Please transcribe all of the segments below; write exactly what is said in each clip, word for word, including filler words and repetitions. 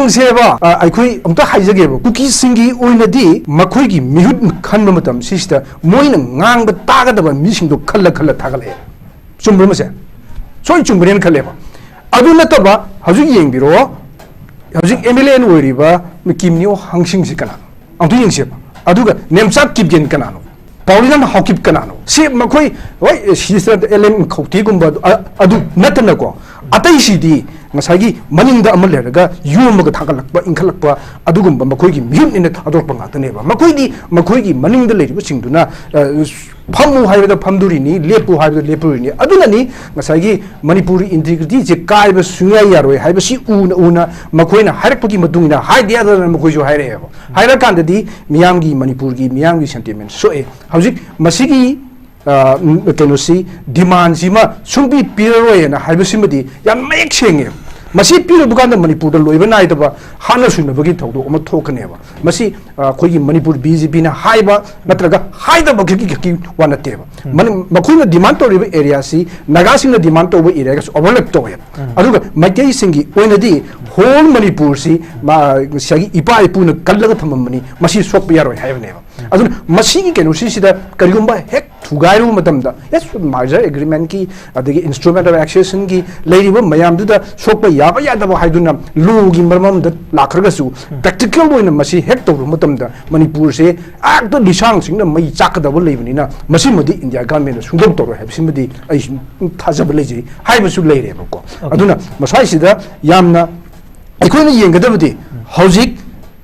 ꯁꯦꯕ ꯑꯩꯈꯣꯏ ꯑꯝꯇ ꯍꯥꯏꯖꯒꯦꯕ, ꯀꯨꯀꯤꯁꯤꯡꯒꯤ ꯑꯣꯏꯅꯗꯤ ꯃꯈꯣꯏꯒꯤ ꯃꯤꯍꯨꯠ ꯈꯟꯕ ꯃꯇꯝ ꯁꯤꯁꯤꯗ ꯃꯣꯏꯅ ꯉꯥꯡꯕ ꯇꯥꯒꯗꯕ ꯃꯤꯁꯤꯡꯗꯣ ꯈꯜꯂ ꯈꯜꯂ ꯊꯥꯒꯠꯂꯛꯑꯦ꯫ ꯆꯨꯝꯕ꯭ꯔꯣ ꯃꯁꯦ? ꯁꯣꯏ ꯆꯨꯝꯕꯅꯦꯅ ꯈꯜꯂꯦꯕ꯫ ꯑꯗꯨ ꯅꯠꯇꯕ ꯍꯧꯖꯤꯛ ꯌꯦꯡꯕꯤꯔꯣ, ꯍꯧꯖꯤꯛ ꯑꯦꯝ ꯑꯦꯜ ꯑꯦ ꯑꯣꯏꯔꯤꯕ ꯀꯤꯝ ꯅꯤꯌꯣ ꯍꯪꯁꯤꯡꯁꯤ ꯀꯅꯥꯅꯣ? ꯑꯝꯇ ꯌꯦꯡꯁꯦꯕ꯫ ꯑꯗꯨꯒ ꯅꯦꯝꯆꯥꯛ ꯀꯤꯞꯒꯦꯟ ꯀꯅꯥꯅꯣ? ꯄꯥꯎꯔꯤꯅꯝ ꯍꯥꯎꯀꯤꯞ ꯀꯅꯥꯅꯣ? ꯁꯤ ꯃꯈꯣꯏ, ꯍꯣꯏ, ꯁꯤꯁꯇꯔ ꯑꯦꯜ ꯑꯦꯝ ꯈꯧꯇꯦꯒꯨꯝꯕ ꯑꯗꯨ, ꯑ-, ꯑꯗꯨ ꯅꯠꯇꯅꯀꯣ, ꯑꯇꯩꯁꯤꯗꯤ ꯉꯁꯥꯏꯒꯤ ꯃꯅꯤꯡꯗ ꯑꯃ ꯂꯩꯔꯒ ꯌꯣꯝꯃꯒ ꯊꯥꯒꯠꯂꯛꯄ, ꯏꯟꯈꯠꯂꯛꯄ ꯑꯗꯨꯒꯨꯝꯕ ꯃꯈꯣꯏꯒꯤ ꯃꯤꯍꯨꯠꯅꯤꯅ ꯊꯥꯗꯣꯔꯛꯄ ꯉꯥꯛꯇꯅꯦꯕ꯫ ꯃꯈꯣꯏꯗꯤ ꯃꯈꯣꯏꯒꯤ ꯃꯅꯤꯡꯗ ꯂꯩꯔꯤꯕꯁꯤꯡꯗꯨꯅ, ꯑ, ꯐꯝꯃꯨ ꯍꯥꯏꯕꯗ ꯐꯝꯗꯣꯔꯤꯅꯤ, ꯂꯦꯞꯄꯨ ꯍꯥꯏꯕꯗ ꯂꯦꯞꯄꯨꯔꯤꯅꯤ꯫ ꯑꯗꯨꯅꯅꯤ ꯉꯁꯥꯏꯒꯤ ꯃꯅꯤꯄꯨꯔꯒꯤ ꯏꯟꯇꯤꯒ꯭ꯔꯤꯇꯤꯁꯦ ꯀꯥꯏꯕ ꯁꯨꯡꯌꯥ ꯌꯥꯔꯣꯏ ꯍꯥꯏꯕꯁꯤ ꯎꯅ ꯎꯅ ꯃꯈꯣꯏꯅ ꯍꯥꯏꯔꯛꯄꯒꯤ ꯃꯇꯨꯡ ꯏꯟꯅ ꯍꯥꯏꯗ ꯌꯥꯗꯗꯅ ꯃꯈꯣꯏꯁꯨ ꯍꯥꯏꯔꯛꯑꯦꯕ꯫ ꯍꯥꯏꯔꯀꯥꯟꯗꯗꯤ ꯃꯤꯌꯥꯝꯒꯤ, ꯃꯅꯤꯄꯨꯔꯒꯤ ꯃꯤꯌꯥꯝꯒꯤ ꯁꯦꯟꯇꯤꯃꯦꯟ ꯁꯣꯛꯑꯦ꯫ ꯍꯧꯖꯤꯛ ꯃꯁꯤꯒꯤ, ꯑ, ꯎꯝ, ꯀꯩꯅꯣꯁꯤ, ꯗꯤꯃꯥꯟꯁꯤꯃ ꯁꯨꯡꯄꯤ ꯄꯤꯔꯔꯣꯏꯅ ꯍꯥꯏꯕꯁꯤꯃꯗꯤ ꯌꯥꯝ ꯃꯌꯦꯛ ꯁꯦꯡꯉꯦ꯫ ꯃꯁꯤ ꯄꯤꯔꯨꯕ ꯀꯥꯟꯗ ꯃꯅꯤꯄꯨꯔꯗ ꯂꯣꯏꯕ ꯅꯥꯏꯗꯕ ꯍꯥꯠꯅ ꯁꯨꯅꯕꯒꯤ ꯊꯧꯗꯣꯛ ꯑꯃ ꯊꯣꯛꯀꯅꯦꯕ꯫ ꯃꯁꯤ, ꯑ, ꯑꯩꯈꯣꯏꯒꯤ ꯃꯅꯤꯄꯨꯔ ꯕꯤ ꯖꯦ ꯄꯤꯅ ꯍꯥꯏꯕ ꯅꯠꯇ꯭ꯔꯒ ꯍꯥꯏꯗꯕ ꯈꯛꯀꯤ, ꯈꯛꯀꯤ ꯋꯥ ꯅꯠꯇꯦꯕ꯫ ꯎꯝ꯫ ꯃꯅꯤ-, ꯃꯈꯣꯏꯅ ꯗꯤꯃꯥꯟ ꯇꯧꯔꯤꯕ ꯑꯦꯔꯤꯌꯥꯁꯤ, ꯅꯥꯒꯥꯁꯤꯡꯅ ꯗꯤꯃꯥꯟ ꯇꯧꯕ ꯑꯦꯔꯤꯌꯥꯒꯁꯨ ꯑꯣꯚꯔꯂꯦꯞ ꯇꯧꯋꯦꯕ꯫ ꯎꯝ꯫ ꯑꯗꯨꯒ ꯃꯩꯇꯩꯁꯤꯡꯒꯤ ꯑꯣꯏꯅꯗꯤ ꯍꯣꯜ ꯃꯅꯤꯄꯨꯔꯁꯤ ꯃꯥ-, ꯉꯁꯥꯏꯒꯤ ꯏꯄꯥ ꯏꯄꯨꯅ ꯀꯜꯂꯒ ꯊꯝꯃꯝꯕꯅꯤ, ꯃꯁꯤ ꯁꯣꯛꯄ ꯌꯥꯔꯣꯏ ꯍꯥꯏꯕꯅꯦꯕ꯫ ꯎꯝ꯫ ꯑꯗꯨꯅ ꯃꯁꯤꯒꯤ ꯀꯩꯅꯣꯁꯤꯁꯤꯗ ꯀꯔꯤꯒꯨꯝꯕ ꯍꯦꯛ ꯊꯨꯒꯥꯏꯔꯨꯕ ꯃꯇꯝꯗ, ꯌꯦꯁ, ꯃꯥꯔꯖꯔ ꯑꯦꯒ꯭ꯔꯤꯃꯦꯟꯒꯤ ꯑꯗꯒꯤ ꯏꯟꯁꯇ꯭ꯔꯨꯃꯦꯟ ꯑꯣꯐ ꯑꯦꯛꯁꯦꯁꯟꯒꯤ ꯂꯩꯔꯤꯕ ꯃꯌꯥꯝꯗꯨꯗ ꯁꯣꯛꯄ ꯌꯥꯕ ꯌꯥꯗꯕ ꯍꯥꯏꯗꯨꯅ ꯂꯣꯒꯤ ꯃꯔꯝ ꯑꯃꯗ ꯂꯥꯛꯈ꯭ꯔꯒꯁꯨ, ꯎꯝ꯫ ꯄ꯭ꯔꯦꯛꯇꯤꯀꯦꯜ ꯑꯣꯏꯅ ꯃꯁꯤ ꯍꯦꯛ ꯇꯧꯔꯨꯕ ꯃꯇꯝꯗ ꯃꯅꯤꯄꯨꯔꯁꯦ ꯍꯦꯛꯇ ꯂꯤꯁꯥꯡꯁꯤꯡꯅ ꯃꯩ ꯆꯥꯛꯀꯗꯕ ꯂꯩꯕꯅꯤꯅ ꯃꯁꯤꯃꯗꯤ ꯏꯟꯗꯤꯌꯥ ꯒꯚꯔꯟꯃꯦꯟꯅ ꯁꯨꯡꯇꯧ ꯇꯧꯔꯣꯏ ꯍꯥꯏꯕꯁꯤꯃꯗꯤ ꯑꯩ ꯁꯨꯝ ꯊꯥꯖꯕ ꯂꯩꯖꯩ ꯍꯥꯏꯕꯁꯨ ꯂꯩꯔꯦꯕꯀꯣ꯫ ꯑꯣꯀꯦ꯫ ꯑꯗꯨꯅ ꯃꯁꯥꯏꯁꯤꯗ ꯌꯥꯝꯅ ꯑꯩꯈꯣꯏꯅ ꯌꯦꯡꯒꯗꯕꯗꯤ ꯍꯧꯖꯤꯛ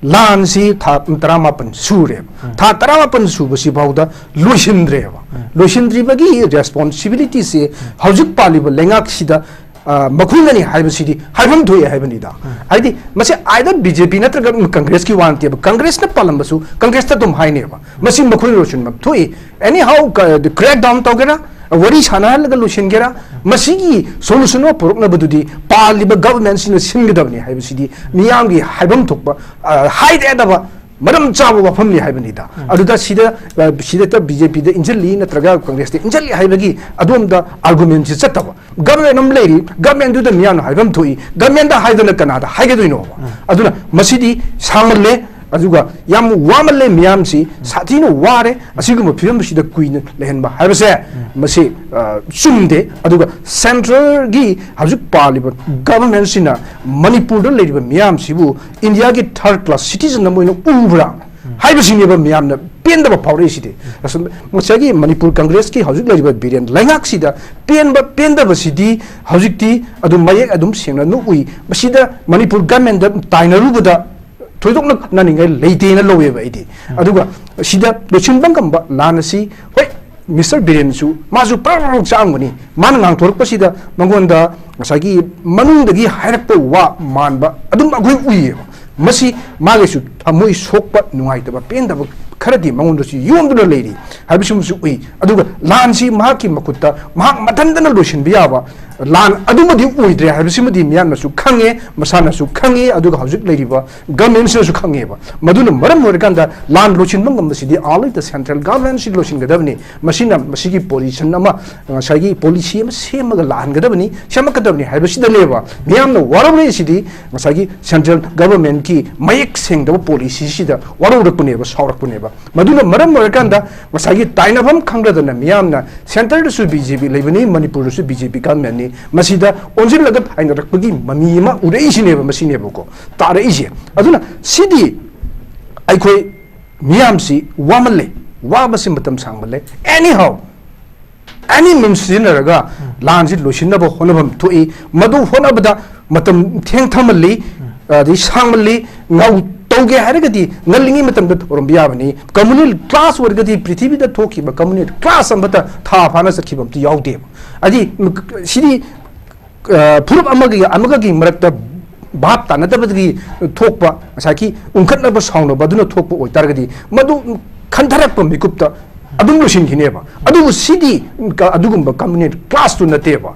ꯂꯥꯟꯁꯤ ꯊꯥ ꯇꯔꯥꯃꯥꯄꯟ ꯁꯨꯔꯦꯕ꯫ ꯎꯝ꯫ ꯊꯥ ꯇꯔꯥꯃꯥꯄꯟ ꯁꯨꯕꯁꯤ ꯐꯥꯎꯗ ꯂꯣꯏꯁꯤꯟꯗ꯭ꯔꯦꯕ꯫ ꯎꯝ꯫ ꯂꯣꯏꯁꯤꯟꯗ꯭ꯔꯤꯕꯒꯤ ꯔꯦꯁꯄꯣꯟꯁꯤꯕꯤꯂꯤꯇꯤꯁꯦ ꯍꯧꯖꯤꯛ ꯄꯥꯜꯂꯤꯕ ꯂꯩꯉꯥꯛꯁꯤꯗ, ꯑ, ꯃꯈꯣꯏꯅꯅꯤ ꯍꯥꯏꯕꯁꯤꯗꯤ ꯍꯥꯏꯐꯝ ꯊꯣꯛꯑꯦ ꯍꯥꯏꯕꯅꯤꯗ꯫ ꯎꯝ꯫ ꯍꯥꯏꯗꯤ ꯃꯁꯤ either ꯕꯤ ꯖꯦ ꯄꯤ ꯅꯠꯇ꯭ꯔꯒ ꯀꯪꯒ꯭ꯔꯦꯁꯀꯤ ꯋꯥ ꯅꯠꯇꯦꯕ꯫ ꯀꯪꯒ꯭ꯔꯦꯁꯅ ꯄꯥꯜꯂꯝꯕꯁꯨ ꯀꯪꯒ꯭ꯔꯦꯁꯇ ꯑꯗꯨꯝ ꯍꯥꯏꯅꯦꯕ꯫ ꯃꯁꯤ ꯃꯈꯣꯏꯅ ꯂꯣꯏꯁꯤꯟꯕ ꯊꯣꯛꯏ꯫ Anyhow, ꯀ-, crack down ꯇꯧꯒꯦꯔꯥ, ꯋꯥꯔꯤ ꯁꯥꯟꯅꯍꯜꯂꯒ ꯂꯣꯏꯁꯤꯟꯒꯦꯔꯥ, ꯃꯁꯤꯒꯤ solution ꯑꯃ ꯄꯨꯔꯛꯅꯕꯗꯨꯗꯤ ꯄꯥꯜꯂꯤꯕ ꯒꯚꯔꯟꯃꯦꯟꯁꯤꯅ ꯁꯤꯟꯒꯗꯕꯅꯤ ꯍꯥꯏꯕꯁꯤꯗꯤ ꯃꯤꯌꯥꯝꯒꯤ ꯍꯥꯏꯐꯝ ꯊꯣꯛꯄ, ꯑ, ꯍꯥꯏꯗ ꯌꯥꯗꯕ ꯃꯔꯝ ꯆꯥꯕ ꯋꯥꯐꯝꯅꯤ ꯍꯥꯏꯕꯅꯤꯗ꯫ ꯑꯗꯨꯗ ꯁꯤꯗ, ꯑ, ꯁꯤꯗ ꯕꯤ ꯖꯦ ꯄꯤꯗ ꯏꯟꯁꯤꯜꯂꯤ ꯅꯠꯇ꯭ꯔꯒ ꯀꯪꯒ꯭ꯔꯦꯁꯇ ꯏꯟꯁꯤꯜꯂꯤ ꯍꯥꯏꯕꯒꯤ ꯑꯗꯣꯝꯗ ꯑꯥꯔꯒꯨꯃꯦꯟꯁꯤ ꯆꯠꯇꯕ꯫ ꯒꯚꯔꯟꯃꯦꯟ ꯑꯃ ꯂꯩꯔꯤ, ꯒꯚꯔꯟꯃꯦꯟꯗꯨꯗ ꯃꯤꯌꯥꯝꯅ ꯍꯥꯏꯐꯝ ꯊꯣꯛꯏ, ꯒꯚꯔꯟꯃꯦꯟꯗ ꯍꯥꯏꯗꯅ ꯀꯅꯥꯗ ꯍꯥꯏꯒꯗꯣꯏꯅꯣꯕ? ꯑꯗꯨꯅ ꯃꯁꯤꯗꯤ ꯁꯥꯡꯃꯜꯂꯦ, ꯑꯗꯨꯒ ꯌꯥꯝ ꯋꯥꯃꯜꯂꯦ, ꯃꯤꯌꯥꯝꯁꯤ ꯁꯥꯊꯤꯅ ꯋꯥꯔꯦ꯫ ꯑꯁꯤꯒꯨꯝꯕ ꯐꯤꯕꯝꯁꯤꯗ ꯀꯨꯏꯅ ꯂꯩꯍꯟꯕ ꯍꯥꯏꯕꯁꯦ, ꯃꯁꯤ, ꯑ, ꯆꯨꯝꯗꯦ꯫ ꯑꯗꯨꯒ ꯁꯦꯟꯇ꯭ꯔꯦꯜꯒꯤ ꯍꯧꯖꯤꯛ ꯄꯥꯜꯂꯤꯕ ꯒꯚꯔꯟꯃꯦꯟꯁꯤꯅ ꯃꯅꯤꯄꯨꯔꯗ ꯂꯩꯔꯤꯕ ꯃꯤꯌꯥꯝꯁꯤꯕꯨ ꯏꯟꯗꯤꯌꯥꯒꯤ ꯊꯥꯔꯠ ꯀ꯭ꯂꯥꯁ ꯁꯤꯇꯤꯖꯟ ꯑꯃ ꯑꯣꯏꯅ ꯎꯕ꯭ꯔꯥ ꯍꯥꯏꯕꯁꯤꯅꯦꯕ ꯃꯤꯌꯥꯝꯅ ꯄꯦꯟꯗꯕ ꯐꯥꯎꯔꯛꯏꯁꯤꯗꯤ꯫ ꯑꯁꯨꯝ ꯉꯁꯥꯏꯒꯤ ꯃꯅꯤꯄꯨꯔ ꯀꯪꯒ꯭ꯔꯦꯁꯀꯤ ꯍꯧꯖꯤꯛ ꯂꯩꯔꯤꯕ ꯕꯤꯔꯦꯟ ꯂꯩꯉꯥꯛꯁꯤꯗ ꯄꯦꯟꯕ ꯄꯦꯟꯗꯕꯁꯤꯗꯤ ꯍꯧꯖꯤꯛꯇꯤ ꯑꯗꯨꯝ ꯃꯌꯦꯛ ꯑꯗꯨꯝ ꯁꯦꯡꯅ ꯑꯗꯨꯝ ꯎꯏ꯫ ꯃꯁꯤꯗ ꯃꯅꯤꯄꯨꯔ ꯒꯚꯔꯟꯃꯦꯟꯗ ꯇꯥꯏꯅꯔꯨꯕꯗ ꯊꯣꯏꯗꯣꯛꯅ ꯀꯥꯟꯅꯅꯤꯡꯉꯥꯏ ꯂꯩꯇꯦꯅ ꯂꯧꯋꯦꯕ ꯑꯩꯗꯤ꯫ ꯑꯗꯨꯒ ꯁꯤꯗ ꯂꯣꯏꯁꯤꯟꯕ ꯉꯝꯕ ꯂꯥꯟ ꯑꯁꯤ, ꯍꯣꯏ, ꯃꯤꯁꯇꯔ ꯕꯤꯔꯦꯟꯁꯨ ꯃꯥꯁꯨ ꯄ꯭ꯔꯛ ꯄ꯭ꯔꯛ ꯆꯥꯛꯑꯝꯒꯅꯤ꯫ ꯃꯥꯅ ꯉꯥꯡꯊꯣꯔꯛꯄꯁꯤꯗ ꯃꯉꯣꯟꯗ ꯉꯁꯥꯏꯒꯤ ꯃꯅꯨꯡꯗꯒꯤ ꯍꯥꯏꯔꯛꯄ ꯋꯥ ꯃꯥꯟꯕ ꯑꯗꯨꯝ ꯑꯩꯈꯣꯏ ꯎꯏꯌꯦꯕ꯫ ꯃꯁꯤ ꯃꯥꯒꯤꯁꯨ ꯊꯃꯣꯏ ꯁꯣꯛꯄ, ꯅꯨꯡꯉꯥꯏꯇꯕ, ꯄꯦꯟꯗꯕ ꯈꯔꯗꯤ ꯃꯉꯣꯟꯗꯁꯨ ꯌꯣꯝꯗꯨꯅ ꯂꯩꯔꯤ ꯍꯥꯏꯕꯁꯤꯃꯁꯨ ꯎꯏ꯫ ꯑꯗꯨꯒ ꯂꯥꯟꯁꯤ ꯃꯍꯥꯛꯀꯤ ꯃꯈꯨꯠꯇ ꯃꯍꯥꯛ ꯃꯊꯟꯇꯅ ꯂꯣꯏꯁꯤꯟꯕ ꯌꯥꯕ ꯂꯥꯟ ꯑꯗꯨꯃꯗꯤ ꯑꯣꯏꯗ꯭ꯔꯦ ꯍꯥꯏꯕꯁꯤꯃꯗꯤ ꯃꯤꯌꯥꯝꯅꯁꯨ ꯈꯪꯉꯦ, ꯃꯁꯥꯅꯁꯨ ꯈꯪꯉꯦ, ꯑꯗꯨꯒ ꯍꯧꯖꯤꯛ ꯂꯩꯔꯤꯕ ꯒꯚꯔꯟꯃꯦꯟꯁꯤꯅꯁꯨ ꯈꯪꯉꯦꯕ꯫ ꯃꯗꯨꯅ ꯃꯔꯝ ꯑꯣꯏꯔꯀꯥꯟꯗ ꯂꯥꯟ ꯂꯣꯏꯁꯤꯟꯕ ꯉꯝꯕꯁꯤꯗꯤ only the central government ꯁꯤ ꯂꯣꯏꯁꯤꯟꯒꯗꯕꯅꯤ꯫ ꯃꯁꯤꯅ ꯃꯁꯤꯒꯤ ꯄꯣꯖꯤꯁꯟ ꯑꯃ, ꯉꯁꯥꯏꯒꯤ ꯄꯣꯂꯤꯁꯤ ꯑꯃ ꯁꯦꯝꯃꯒ ꯂꯥꯛꯍꯟꯒꯗꯕꯅꯤ, ꯁꯦꯝꯃꯛꯀꯗꯕꯅꯤ ꯍꯥꯏꯕꯁꯤꯗꯅꯦꯕ ꯃꯤꯌꯥꯝꯅ ꯋꯥꯔꯧꯔꯛꯏꯁꯤꯗꯤ꯫ ꯉꯁꯥꯏꯒꯤ ꯁꯦꯟꯇ꯭ꯔꯦꯜ ꯒꯚꯔꯟꯃꯦꯟꯀꯤ ꯃꯌꯦꯛ ꯁꯦꯡꯗꯕ ꯄꯣꯂꯤꯁꯤꯁꯤꯗ ꯋꯥꯔꯧꯔꯛꯄꯅꯦꯕ, ꯁꯥꯎꯔꯛꯄꯅꯦꯕ꯫ ꯃꯗꯨꯅ ꯃꯔꯝ ꯑꯣꯏꯔꯀꯥꯟꯗ ꯉꯁꯥꯏꯒꯤ ꯇꯥꯏꯅꯐꯝ ꯈꯪꯗꯗꯅ ꯃꯤꯌꯥꯝꯅ ꯁꯦꯟꯇꯔꯗꯁꯨ ꯕꯤ ꯖꯦ ꯄꯤ ꯂꯩꯕꯅꯤ, ꯃꯅꯤꯄꯨꯔꯗꯁꯨ ꯕꯤ ꯖꯦ ꯄꯤ ꯒꯚꯔꯟꯃꯦꯟꯅꯤ, ꯃꯁꯤꯗ ꯑꯣꯟꯁꯤꯜꯂꯒ ꯇꯥꯏꯅꯔꯛꯄꯒꯤ ꯃꯃꯤ ꯑꯃ ꯎꯔꯛꯏꯁꯤꯅꯦꯕ, ꯃꯁꯤꯅꯦꯕꯀꯣ ꯇꯥꯔꯛꯏꯁꯦ꯫ ꯑꯗꯨꯅ ꯁꯤꯗꯤ ꯑꯩꯈꯣꯏ ꯃꯤꯌꯥꯝꯁꯤ ꯋꯥꯃꯜꯂꯦ, ꯋꯥꯕꯁꯤ ꯃꯇꯝ ꯁꯥꯡꯃꯜꯂꯦ꯫ Anyhow, any means ꯁꯤꯖꯤꯟꯅꯔꯒ ꯂꯥꯟꯁꯤ ꯂꯣꯏꯁꯤꯟꯅꯕ ꯍꯣꯠꯅꯐꯝ ꯊꯣꯛꯏ꯫ ꯃꯗꯨ ꯍꯣꯠꯅꯕꯗ ꯃꯇꯝ ꯊꯦꯡꯊꯃꯜꯂꯤ, ꯑꯗꯩ ꯁꯥꯡꯃꯜꯂꯤ꯫ ꯉꯥꯎ ꯇꯧꯒꯦ ꯍꯥꯏꯔꯒꯗꯤ ꯉꯜꯂꯤꯉꯩ ꯃꯇꯝꯗ ꯇꯧꯔꯝꯕ ꯌꯥꯕꯅꯤ꯫ ꯀꯝꯃꯨꯅꯦꯜ ꯀ꯭ꯂꯥꯁ ꯑꯣꯏꯔꯒꯗꯤ ꯄ꯭ꯔꯤꯊꯤꯕꯤꯗ ꯊꯣꯛꯈꯤꯕ ꯀꯝꯃꯨꯅꯦꯜ ꯀ꯭ꯂꯥꯁ ꯑꯃꯠꯇ ꯊꯥ ꯐꯥꯅ ꯆꯠꯈꯤꯕ ꯑꯝꯇ ꯌꯥꯎꯗꯦꯕ꯫ ꯍꯥꯏꯗꯤ, ꯁꯤꯗꯤ ꯑ, ꯐꯨꯔꯨꯞ ꯑꯃꯒꯤ ꯑꯃꯒꯒꯤ ꯃꯔꯛꯇ ꯚꯥꯞ ꯇꯥꯅꯗꯕꯗꯒꯤ ꯊꯣꯛꯄ ꯉꯁꯥꯏꯒꯤ ꯎꯪꯈꯠꯅꯕ ꯁꯥꯎꯅꯕ ꯑꯗꯨꯅ ꯊꯣꯛꯄ ꯑꯣꯏꯇꯥꯔꯒꯗꯤ ꯃꯗꯨ ꯈꯟꯊꯔꯛꯄ ꯃꯤꯀꯨꯞꯇ ꯑꯗꯨꯝ ꯂꯣꯏꯁꯤꯟꯈꯤꯅꯦꯕ꯫ ꯑꯗꯨꯕꯨ ꯁꯤꯗꯤ ꯀ-, ꯑꯗꯨꯒꯨꯝꯕ ꯀꯝꯃꯨꯅꯦꯜ ꯀ꯭ꯂꯥꯁꯇꯨ ꯅꯠꯇꯦꯕ꯫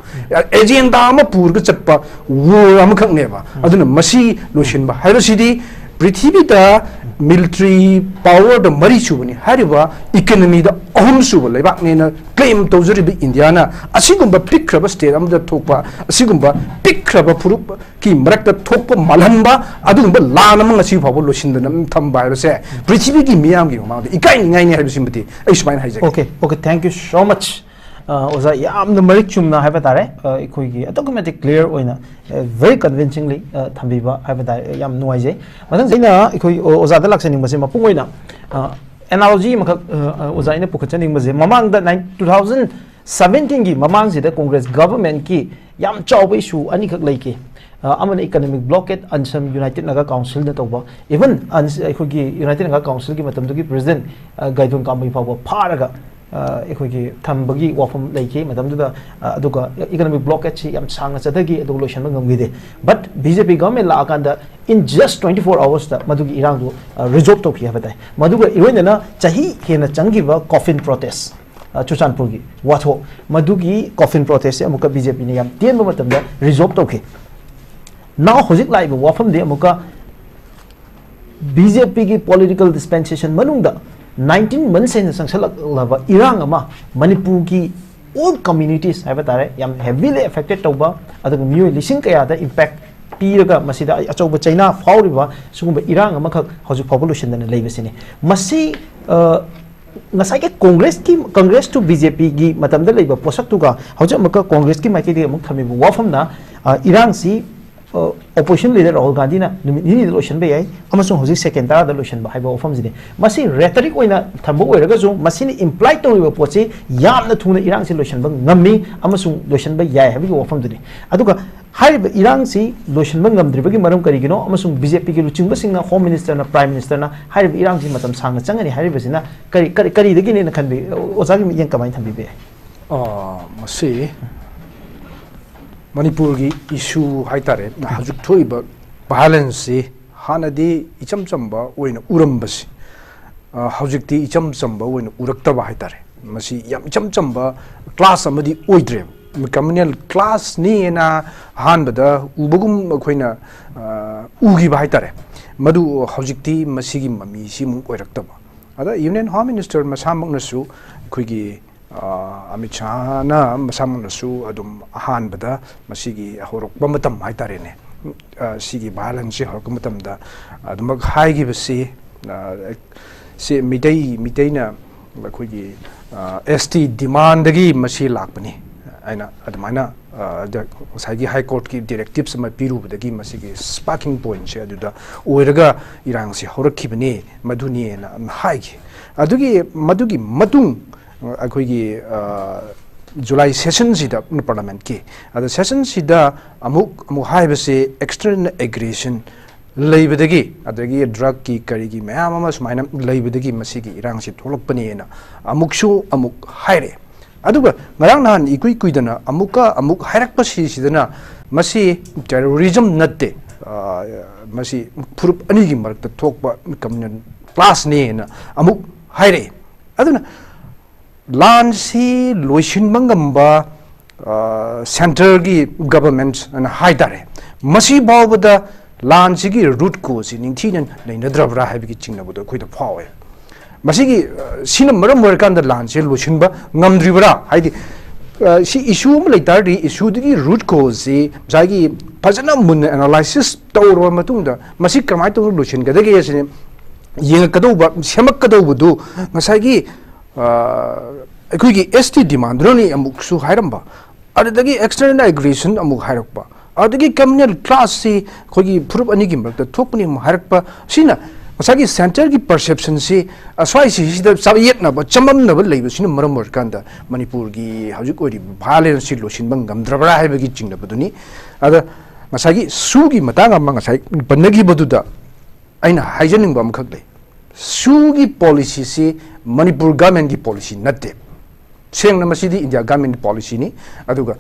ꯑꯦꯖꯦꯟꯗꯥ ꯑꯃ ꯄꯨꯔꯒ ꯆꯠꯄ ꯋꯥꯔ ꯑꯃꯈꯛꯅꯦꯕ꯫ ꯑꯗꯨꯅ ꯃꯁꯤ ꯂꯣꯏꯁꯤꯟꯕ ꯍꯥꯏꯕꯁꯤꯗꯤ ꯄ꯭ꯔꯤꯊꯤꯕꯤꯗ ꯃꯤꯂꯤꯇꯔꯤ ꯄꯥꯋꯔꯗ ꯃꯔꯤ ꯁꯨꯕꯅꯤ ꯍꯥꯏꯔꯤꯕ, ꯏꯀꯅꯃꯤꯗ ꯑꯍꯨꯝ ꯁꯨꯕ ꯂꯩꯕꯥꯛꯅꯦꯅ ꯀ꯭ꯂꯦꯝ ꯇꯧꯖꯔꯤꯕ ꯏꯟꯗꯤꯌꯥꯅ ꯑꯁꯤꯒꯨꯝꯕ ꯄꯤꯛꯈ꯭ꯔꯕ ꯁ꯭ꯇꯦꯠ ꯑꯃꯗ ꯊꯣꯛꯄ ꯑꯁꯤꯒꯨꯝꯕ ꯄꯤꯛꯈ꯭ꯔꯕ ꯐꯨꯔꯨꯞꯀꯤ ꯃꯔꯛꯇ ꯊꯣꯛꯄ ꯃꯥꯜꯍꯟꯕ ꯑꯗꯨꯒꯨꯝꯕ ꯂꯥꯟ ꯑꯃ ꯉꯁꯤ ꯐꯥꯎꯕ ꯂꯣꯏꯁꯤꯟꯗꯅ ꯊꯝꯕ ꯍꯥꯏꯕꯁꯦ ꯄ꯭ꯔꯤꯊꯤꯕꯤꯒꯤ ꯃꯤꯌꯥꯝꯒꯤ ꯃꯃꯥꯡꯗ ꯏꯀꯥꯏꯅꯤꯡꯉꯥꯏꯅꯤ ꯍꯥꯏꯕꯁꯤꯃꯗꯤ ꯑꯩ ꯁꯨꯃꯥꯏꯅ ꯍꯥꯏꯖꯒꯦ꯫ Okay, okay, thank you so much. ꯑ, ꯑꯣꯖꯥ, ꯌꯥꯝꯅ ꯃꯔꯤꯛ ꯆꯨꯝꯅ ꯍꯥꯏꯕ ꯇꯥꯔꯦ, ꯑ, ꯑꯩꯈꯣꯏꯒꯤ ꯑꯗꯨꯛꯀꯤ ꯃꯇꯤꯛ clear ꯑꯣꯏꯅ, ꯑ, very convincingly, ꯑ, ꯊꯝꯕꯤꯕ ꯍꯥꯏꯕ ꯇꯥꯔꯦ꯫ ꯌꯥꯝ ꯅꯨꯡꯉꯥꯏꯖꯩ꯫ ꯃꯊꯪꯁꯤꯗ ꯑꯩꯅ ꯑꯩꯈꯣꯏ ꯑꯣ-, ꯑꯣꯖꯥꯗ ꯂꯥꯛꯆꯅꯤꯡꯕꯁꯦ, ꯃꯄꯨꯡ ꯑꯣꯏꯅ, ꯑ, analogy ꯑꯃꯈꯛ, ꯑ, ꯑ, ꯑꯣꯖꯥ, ꯑꯩꯅ ꯄꯨꯈꯠꯆꯅꯤꯡꯕꯁꯦ, ꯃꯃꯥꯡꯗ nine, two thousand seventeenꯒꯤ ꯃꯃꯥꯡꯁꯤꯗ Congress governmentꯀꯤ ꯌꯥꯝ ꯆꯥꯎꯕ issue ꯑꯅꯤꯈꯛ ꯂꯩꯈꯤ꯫ ꯑ, ꯑꯃꯅ economic blockade, ꯑꯟꯁꯝ United Naga Councilꯅ ꯇꯧꯕ, even ꯑꯟꯁ-, ꯑꯩꯈꯣꯏꯒꯤ United Naga Councilꯒꯤ ꯃꯇꯝꯗꯨꯒꯤ president, ꯑ, ꯒꯥꯏꯗꯣꯟ ꯀꯥꯃꯩ ꯐꯥꯎꯕ ꯐꯥꯔꯒ, ꯑ, ꯑꯩꯈꯣꯏꯒꯤ ꯊꯝꯕꯒꯤ ꯋꯥꯐꯝ ꯂꯩꯈꯤ ꯃꯇꯝꯗꯨꯗ꯫ ꯑ, ꯑꯗꯨꯒ economic blockadeꯁꯤ ꯌꯥꯝ ꯁꯥꯡꯅ ꯆꯠꯊꯈꯤ, ꯑꯗꯨꯒ ꯂꯣꯏꯁꯤꯟꯕ ꯉꯝꯈꯤꯗꯦ꯫ But BJP government ꯂꯥꯛꯑꯀꯥꯟꯗ, in just twenty-four hoursꯇ ꯃꯗꯨꯒꯤ ꯏꯔꯥꯡꯗꯨ, ꯑ, resolve ꯇꯧꯈꯤ ꯍꯥꯏꯕ ꯇꯥꯏ꯫ ꯃꯗꯨꯒ ꯏꯔꯣꯏꯅꯅ ꯆꯍꯤ ꯍꯦꯟꯅ ꯆꯪꯈꯤꯕ coffin protest, ꯑ, ꯆꯨꯔꯆꯥꯟꯄꯨꯔꯒꯤ ꯋꯥꯊꯣꯛ, ꯃꯗꯨꯒꯤ coffin protestꯁꯦ ꯑꯃꯨꯛꯀ BJPꯅ ꯌꯥꯝ ꯇꯦꯟꯕ ꯃꯇꯝꯗ resolve ꯇꯧꯈꯤ꯫ Now ꯍꯧꯖꯤꯛ ꯂꯥꯛꯏꯕ ꯋꯥꯐꯝꯗꯤ ꯑꯃꯨꯛꯀ BJPꯒꯤ political dispensation ꯃꯅꯨꯡꯗ nineteen months ꯍꯦꯟꯅ ꯆꯪꯁꯜꯂꯛꯂꯕ ꯏꯔꯥꯡ ꯑꯃ ꯃꯅꯤꯄꯨꯔꯒꯤ all communities ꯍꯥꯏꯕ ꯇꯥꯔꯦ, ꯌꯥꯝ heavily affected ꯇꯧꯕ, ꯑꯗꯨꯒ ꯃꯤꯑꯣꯏ ꯂꯤꯁꯤꯡ ꯀꯌꯥꯗ impact ꯄꯤꯔꯒ ꯃꯁꯤꯗ ꯑꯆꯧꯕ ꯆꯩꯅꯥ ꯐꯥꯎꯔꯤꯕ ꯁꯤꯒꯨꯝꯕ ꯏꯔꯥꯡ ꯑꯃꯈꯛ ꯍꯧꯖꯤꯛ ꯐꯥꯎꯕ ꯂꯣꯏꯁꯤꯟꯗꯅ ꯂꯩꯕꯁꯤꯅꯤ꯫ ꯃꯁꯤ, ꯑ, ꯉꯁꯥꯏꯒꯤ Congressꯀꯤ, Congress to BJPꯒꯤ ꯃꯇꯝꯗ ꯂꯩꯕ ꯄꯣꯠꯁꯛꯇꯨꯒ ꯍꯧꯖꯤꯛ ꯑꯃꯨꯛꯀ Congressꯀꯤ ꯃꯥꯏꯀꯩꯗꯒꯤ ꯑꯃꯨꯛ ꯊꯝꯃꯤꯕ ꯋꯥꯐꯝꯅ, ꯑ, ꯏꯔꯥꯡꯁꯤ, ꯑ, opposition leader ꯔꯥꯍꯨꯜ ꯒꯥꯟꯙꯤꯅ ꯅꯨꯃꯤꯠ ꯅꯤꯅꯤꯗ ꯂꯣꯏꯁꯤꯟꯕ ꯌꯥꯏ ꯑꯃꯁꯨꯡ ꯍꯧꯖꯤꯛ second ꯇꯔꯥꯗ ꯂꯣꯏꯁꯤꯟꯕ ꯍꯥꯏꯕ ꯋꯥꯐꯝꯁꯤꯅꯤ꯫ ꯃꯁꯤ rhetoric ꯑꯣꯏꯅ ꯊꯝꯕ ꯑꯣꯏꯔꯒꯁꯨ, ꯃꯁꯤꯅ imply ꯇꯧꯔꯤꯕ ꯄꯣꯠꯁꯤ ꯌꯥꯝꯅ ꯊꯨꯅ ꯏꯔꯥꯡꯁꯤ ꯂꯣꯏꯁꯤꯟꯕ ꯉꯝꯃꯤ ꯑꯃꯁꯨꯡ ꯂꯣꯏꯁꯤꯟꯕ ꯌꯥꯏ ꯍꯥꯏꯕꯒꯤ ꯋꯥꯐꯝꯗꯨꯅꯤ꯫ ꯑꯗꯨꯒ ꯍꯥꯏꯔꯤꯕ ꯏꯔꯥꯡꯁꯤ ꯂꯣꯏꯁꯤꯟꯕ ꯉꯝꯗ꯭ꯔꯤꯕꯒꯤ ꯃꯔꯝ ꯀꯔꯤꯒꯤꯅꯣ ꯑꯃꯁꯨꯡ BJPꯒꯤ ꯂꯨꯆꯤꯡꯕꯁꯤꯡꯅ, Home Ministerꯅ, Prime Ministerꯅ ꯍꯥꯏꯔꯤꯕ ꯏꯔꯥꯡꯁꯤ ꯃꯇꯝ ꯁꯥꯡꯅ ꯆꯪꯒꯅꯤ ꯍꯥꯏꯔꯤꯕꯁꯤꯅ ꯀꯔꯤ, ꯀꯔꯤ, ꯀꯔꯤꯗꯒꯤꯅꯦꯅ ꯈꯟꯕꯤ? ꯑꯣꯖꯥꯒꯤ ꯃꯤꯠꯌꯦꯡ ꯀꯃꯥꯏꯅ ꯊꯝꯕꯤꯕ ꯌꯥꯏ? ꯑ, ꯃꯁꯤ ꯃꯅꯤꯄꯨꯔꯒꯤ issue ꯍꯥꯏꯇꯥꯔꯦ, ꯍꯧꯖꯤꯛ ꯊꯣꯛꯏꯕ violenceꯁꯤ ꯍꯥꯟꯅꯗꯤ ꯏꯆꯝ ꯆꯝꯕ ꯑꯣꯏꯅ ꯎꯔꯝꯕꯁꯤ, ꯑ, ꯍꯧꯖꯤꯛꯇꯤ ꯏꯆꯝ ꯆꯝꯕ ꯑꯣꯏꯅ ꯎꯔꯛꯇꯕ ꯍꯥꯏꯇꯥꯔꯦ꯫ ꯃꯁꯤ ꯌꯥꯝ ꯏꯆꯝ ꯆꯝꯕ clash ꯑꯃꯗꯤ ꯑꯣꯏꯗ꯭ꯔꯦꯕ꯫ Communal clashꯅꯤꯅ ꯑꯍꯥꯟꯕꯗ ꯎꯕꯒꯨꯝ ꯑꯩꯈꯣꯏꯅ, ꯑ, ꯎꯈꯤꯕ ꯍꯥꯏꯇꯥꯔꯦ꯫ ꯃꯗꯨ ꯍꯧꯖꯤꯛꯇꯤ ꯃꯁꯤꯒꯤ ꯃꯃꯤꯁꯤ ꯑꯃꯨꯛ ꯑꯣꯏꯔꯛꯇꯕ꯫ ꯑꯗ Union Home Minister ꯃꯁꯥꯃꯛꯅꯁꯨ, ꯑꯩꯈꯣꯏꯒꯤ ꯑꯃꯤꯠ ꯁꯥꯍꯅ ꯃꯁꯥꯃꯛꯅꯁꯨ ꯑꯗꯨꯝ ꯑꯍꯥꯟꯕꯗ ꯃꯁꯤꯒꯤ ꯍꯧꯔꯛꯄ ꯃꯇꯝ ꯍꯥꯏꯇꯥꯔꯦꯅꯦ, ꯁꯤꯒꯤ ꯚꯥꯏꯑꯣꯂꯦꯟꯁꯁꯤ ꯍꯧꯔꯛꯄ ꯃꯇꯝꯗ ꯑꯗꯨꯃꯛ ꯍꯥꯏꯈꯤꯕꯁꯤ, ꯁꯤ ꯃꯤꯇꯩ ꯃꯤꯇꯩꯅ ꯑꯩꯈꯣꯏꯒꯤ ꯑꯦꯁ ꯇꯤ ꯗꯤꯃꯥꯟꯗꯒꯤ ꯃꯁꯤ ꯂꯥꯛꯄꯅꯤ ꯍꯥꯏꯅ ꯑꯗꯨꯃꯥꯏꯅ ꯉꯁꯥꯏꯒꯤ ꯍꯥꯏ ꯀꯣꯔꯠꯀꯤ ꯗꯤꯔꯦꯛꯇꯤꯞꯁ ꯑꯃ ꯄꯤꯔꯨꯕꯗꯒꯤ ꯃꯁꯤꯒꯤ ꯁ꯭ꯄꯥꯔꯀꯤꯡ ꯄꯣꯏꯟꯠꯁꯦ ꯑꯗꯨꯗ ꯑꯣꯏꯔꯒ ꯏꯔꯥꯡꯁꯤ ꯍꯧꯔꯛꯈꯤꯕꯅꯤ, ꯃꯗꯨꯅꯤꯅ ꯍꯥꯏꯈꯤ꯫ ꯑꯗꯨꯒꯤ ꯃꯗꯨꯒꯤ ꯃꯇꯨꯡ ꯑꯩꯈꯣꯏꯒꯤ ꯖꯨꯂꯥꯏ ꯁꯦꯁꯟꯁꯤꯗ ꯄꯥꯔꯂꯥꯃꯦꯟꯠꯀꯤ, ꯑꯗ ꯁꯦꯁꯟꯁꯤꯗ ꯑꯃꯨꯛ ꯑꯃꯨꯛ ꯍꯥꯏꯕꯁꯦ external aggression ꯂꯩꯕꯗꯒꯤ, ꯑꯗꯒꯤ ꯗ꯭ꯔꯒꯀꯤ ꯀꯔꯤꯒꯤ ꯃꯌꯥꯝ ꯑꯃ ꯁꯨꯃꯥꯏꯅ ꯂꯩꯕꯗꯒꯤ ꯃꯁꯤꯒꯤ ꯏꯔꯥꯡꯁꯤ ꯊꯣꯛꯂꯛꯄꯅꯦꯅ ꯑꯃꯨꯛꯁꯨ ꯑꯃꯨꯛ ꯍꯥꯏꯔꯛꯑꯦ꯫ ꯑꯗꯨꯒ ꯉꯔꯥꯡ ꯅꯍꯥꯟ ꯏꯀꯨꯏ ꯀꯨꯏꯗꯅ ꯑꯃꯨꯛꯀ ꯑꯃꯨꯛ ꯍꯥꯏꯔꯛꯄꯁꯤꯁꯤꯗꯅ ꯃꯁꯤ ꯇꯦꯔꯣꯔꯤꯖꯝ ꯅꯠꯇꯦ, ꯃꯁꯤ ꯐꯨꯔꯨꯞ ꯑꯅꯤꯒꯤ ꯃꯔꯛꯇ ꯊꯣꯛꯄ ꯀꯝꯃ꯭ꯌꯨꯅꯦꯜ ꯀ꯭ꯂꯥꯁꯅꯦꯅ ꯑꯃꯨꯛ ꯍꯥꯏꯔꯛꯑꯦ꯫ ꯑꯗꯨꯅ ꯂꯥꯟꯁꯤ ꯂꯣꯏꯁꯤꯟꯕ ꯉꯝꯕ ꯁꯦꯟꯇꯔꯒꯤ ꯒꯕꯔꯃꯦꯟꯠ ꯑꯅ ꯍꯥꯏ ꯇꯥꯔꯦ, ꯃꯁꯤ ꯐꯥꯎꯕꯗ ꯂꯥꯟꯁꯤꯒꯤ ꯔꯨꯠ ꯀꯣꯖꯁꯤ ꯅꯤꯡꯊꯤꯅ ꯅꯩꯅꯗ꯭ꯔꯕ꯭ꯔꯥ ꯍꯥꯏꯕꯒꯤ ꯆꯤꯡꯅꯕꯗꯣ ꯑꯩꯈꯣꯏꯗ ꯐꯥꯎꯋꯦ꯫ ꯃꯁꯤꯒꯤ ꯁꯤꯅ ꯃꯔꯝ ꯑꯣꯏꯔꯀꯥꯟꯗ ꯂꯥꯟꯁꯦ ꯂꯣꯏꯁꯤꯟꯕ ꯉꯝꯗ꯭ꯔꯤꯕ꯭ꯔꯥ? ꯍꯥꯏꯗꯤ ꯁꯤ ꯏꯁꯨ ꯑꯃ ꯂꯩꯇꯥꯔꯗꯤ ꯏꯁꯨꯗꯨꯒꯤ ꯔꯨꯠ ꯀꯣꯖꯁꯤ ꯉꯁꯥꯏꯒꯤ ꯐꯖꯅ ꯃꯨꯟꯅ ꯑꯦꯅꯥꯂꯥꯏꯁꯤꯁ ꯇꯧꯔꯕ ꯃꯇꯨꯡꯗ ꯃꯁꯤ ꯀꯃꯥꯏꯅ ꯇꯧꯅ ꯂꯣꯏꯁꯤꯟꯒꯗꯒꯦ ꯁꯤꯅꯤ ꯌꯦꯡꯉꯛꯀꯗꯧꯕ, ꯁꯦꯝꯃꯛꯀꯗꯧꯕꯗꯨ ꯉꯁꯥꯏꯒꯤ ꯑꯩꯈꯣꯏꯒꯤ ꯑꯦꯁ ꯇꯤ ꯗꯤꯃꯥꯟꯗꯨꯅꯅꯤ ꯑꯃꯨꯛꯁꯨ ꯍꯥꯏꯔꯝꯕ, ꯑꯗꯨꯗꯒꯤ external aggression ꯑꯃꯨꯛ ꯍꯥꯏꯔꯛꯄ, ꯑꯗꯨꯗꯒꯤ ꯀꯝꯃ꯭ꯌꯨꯅꯦꯜ ꯀ꯭ꯂꯥꯁꯁꯤ ꯑꯩꯈꯣꯏꯒꯤ ꯐꯨꯔꯨꯞ ꯑꯅꯤꯒꯤ ꯃꯔꯛꯇ ꯊꯣꯛꯄꯅꯤ ꯑꯃꯨꯛ ꯍꯥꯏꯔꯛꯄ, ꯁꯤꯅ ꯉꯁꯥꯏꯒꯤ ꯁꯦꯟꯇꯔꯒꯤ ꯄꯔꯁꯦꯞꯁꯟꯁꯤ ꯑꯁ꯭ꯋꯥꯏꯁꯤꯁꯤꯗ ꯆꯌꯦꯠꯅꯕ, ꯆꯃꯝꯅꯕ ꯂꯩꯕꯁꯤꯅ ꯃꯔꯝ ꯑꯣꯏꯔꯀꯥꯟꯗ ꯃꯅꯤꯄꯨꯔꯒꯤ ꯍꯧꯖꯤꯛ ꯑꯣꯏꯔꯤꯕ ꯚꯥꯏꯑꯣꯂꯦꯟꯁꯁꯤ ꯂꯣꯏꯁꯤꯟꯕ ꯉꯝꯗ꯭ꯔꯕ꯭ꯔꯥ ꯍꯥꯏꯕꯒꯤ ꯆꯤꯡꯅꯕꯗꯨꯅꯤ꯫ ꯑꯗ ꯉꯁꯥꯏꯒꯤ ꯁꯨꯒꯤ ꯃꯇꯥꯡ ꯑꯃ ꯉꯁꯥꯏ ꯄꯟꯅꯈꯤꯕꯗꯨꯗ ꯑꯩꯅ ꯍꯥꯏꯖꯅꯤꯡꯕ ꯑꯃꯈꯛ ꯂꯩ꯫ ꯁꯨꯒꯤ ꯄꯣꯂꯤꯁꯤꯁꯤ ꯃꯅꯤꯄꯨꯔ ꯒꯃꯦꯟꯒꯤ ꯄꯣꯂꯤꯁꯤ ꯅꯠꯇꯦ꯫ ꯁꯦꯡꯅ ꯃꯁꯤꯗꯤ ꯏꯟꯗꯤꯌꯥ ꯒꯃꯦꯟꯒꯤ ꯄꯣꯂꯤꯁꯤꯅꯤ꯫ ꯑꯗꯨꯒ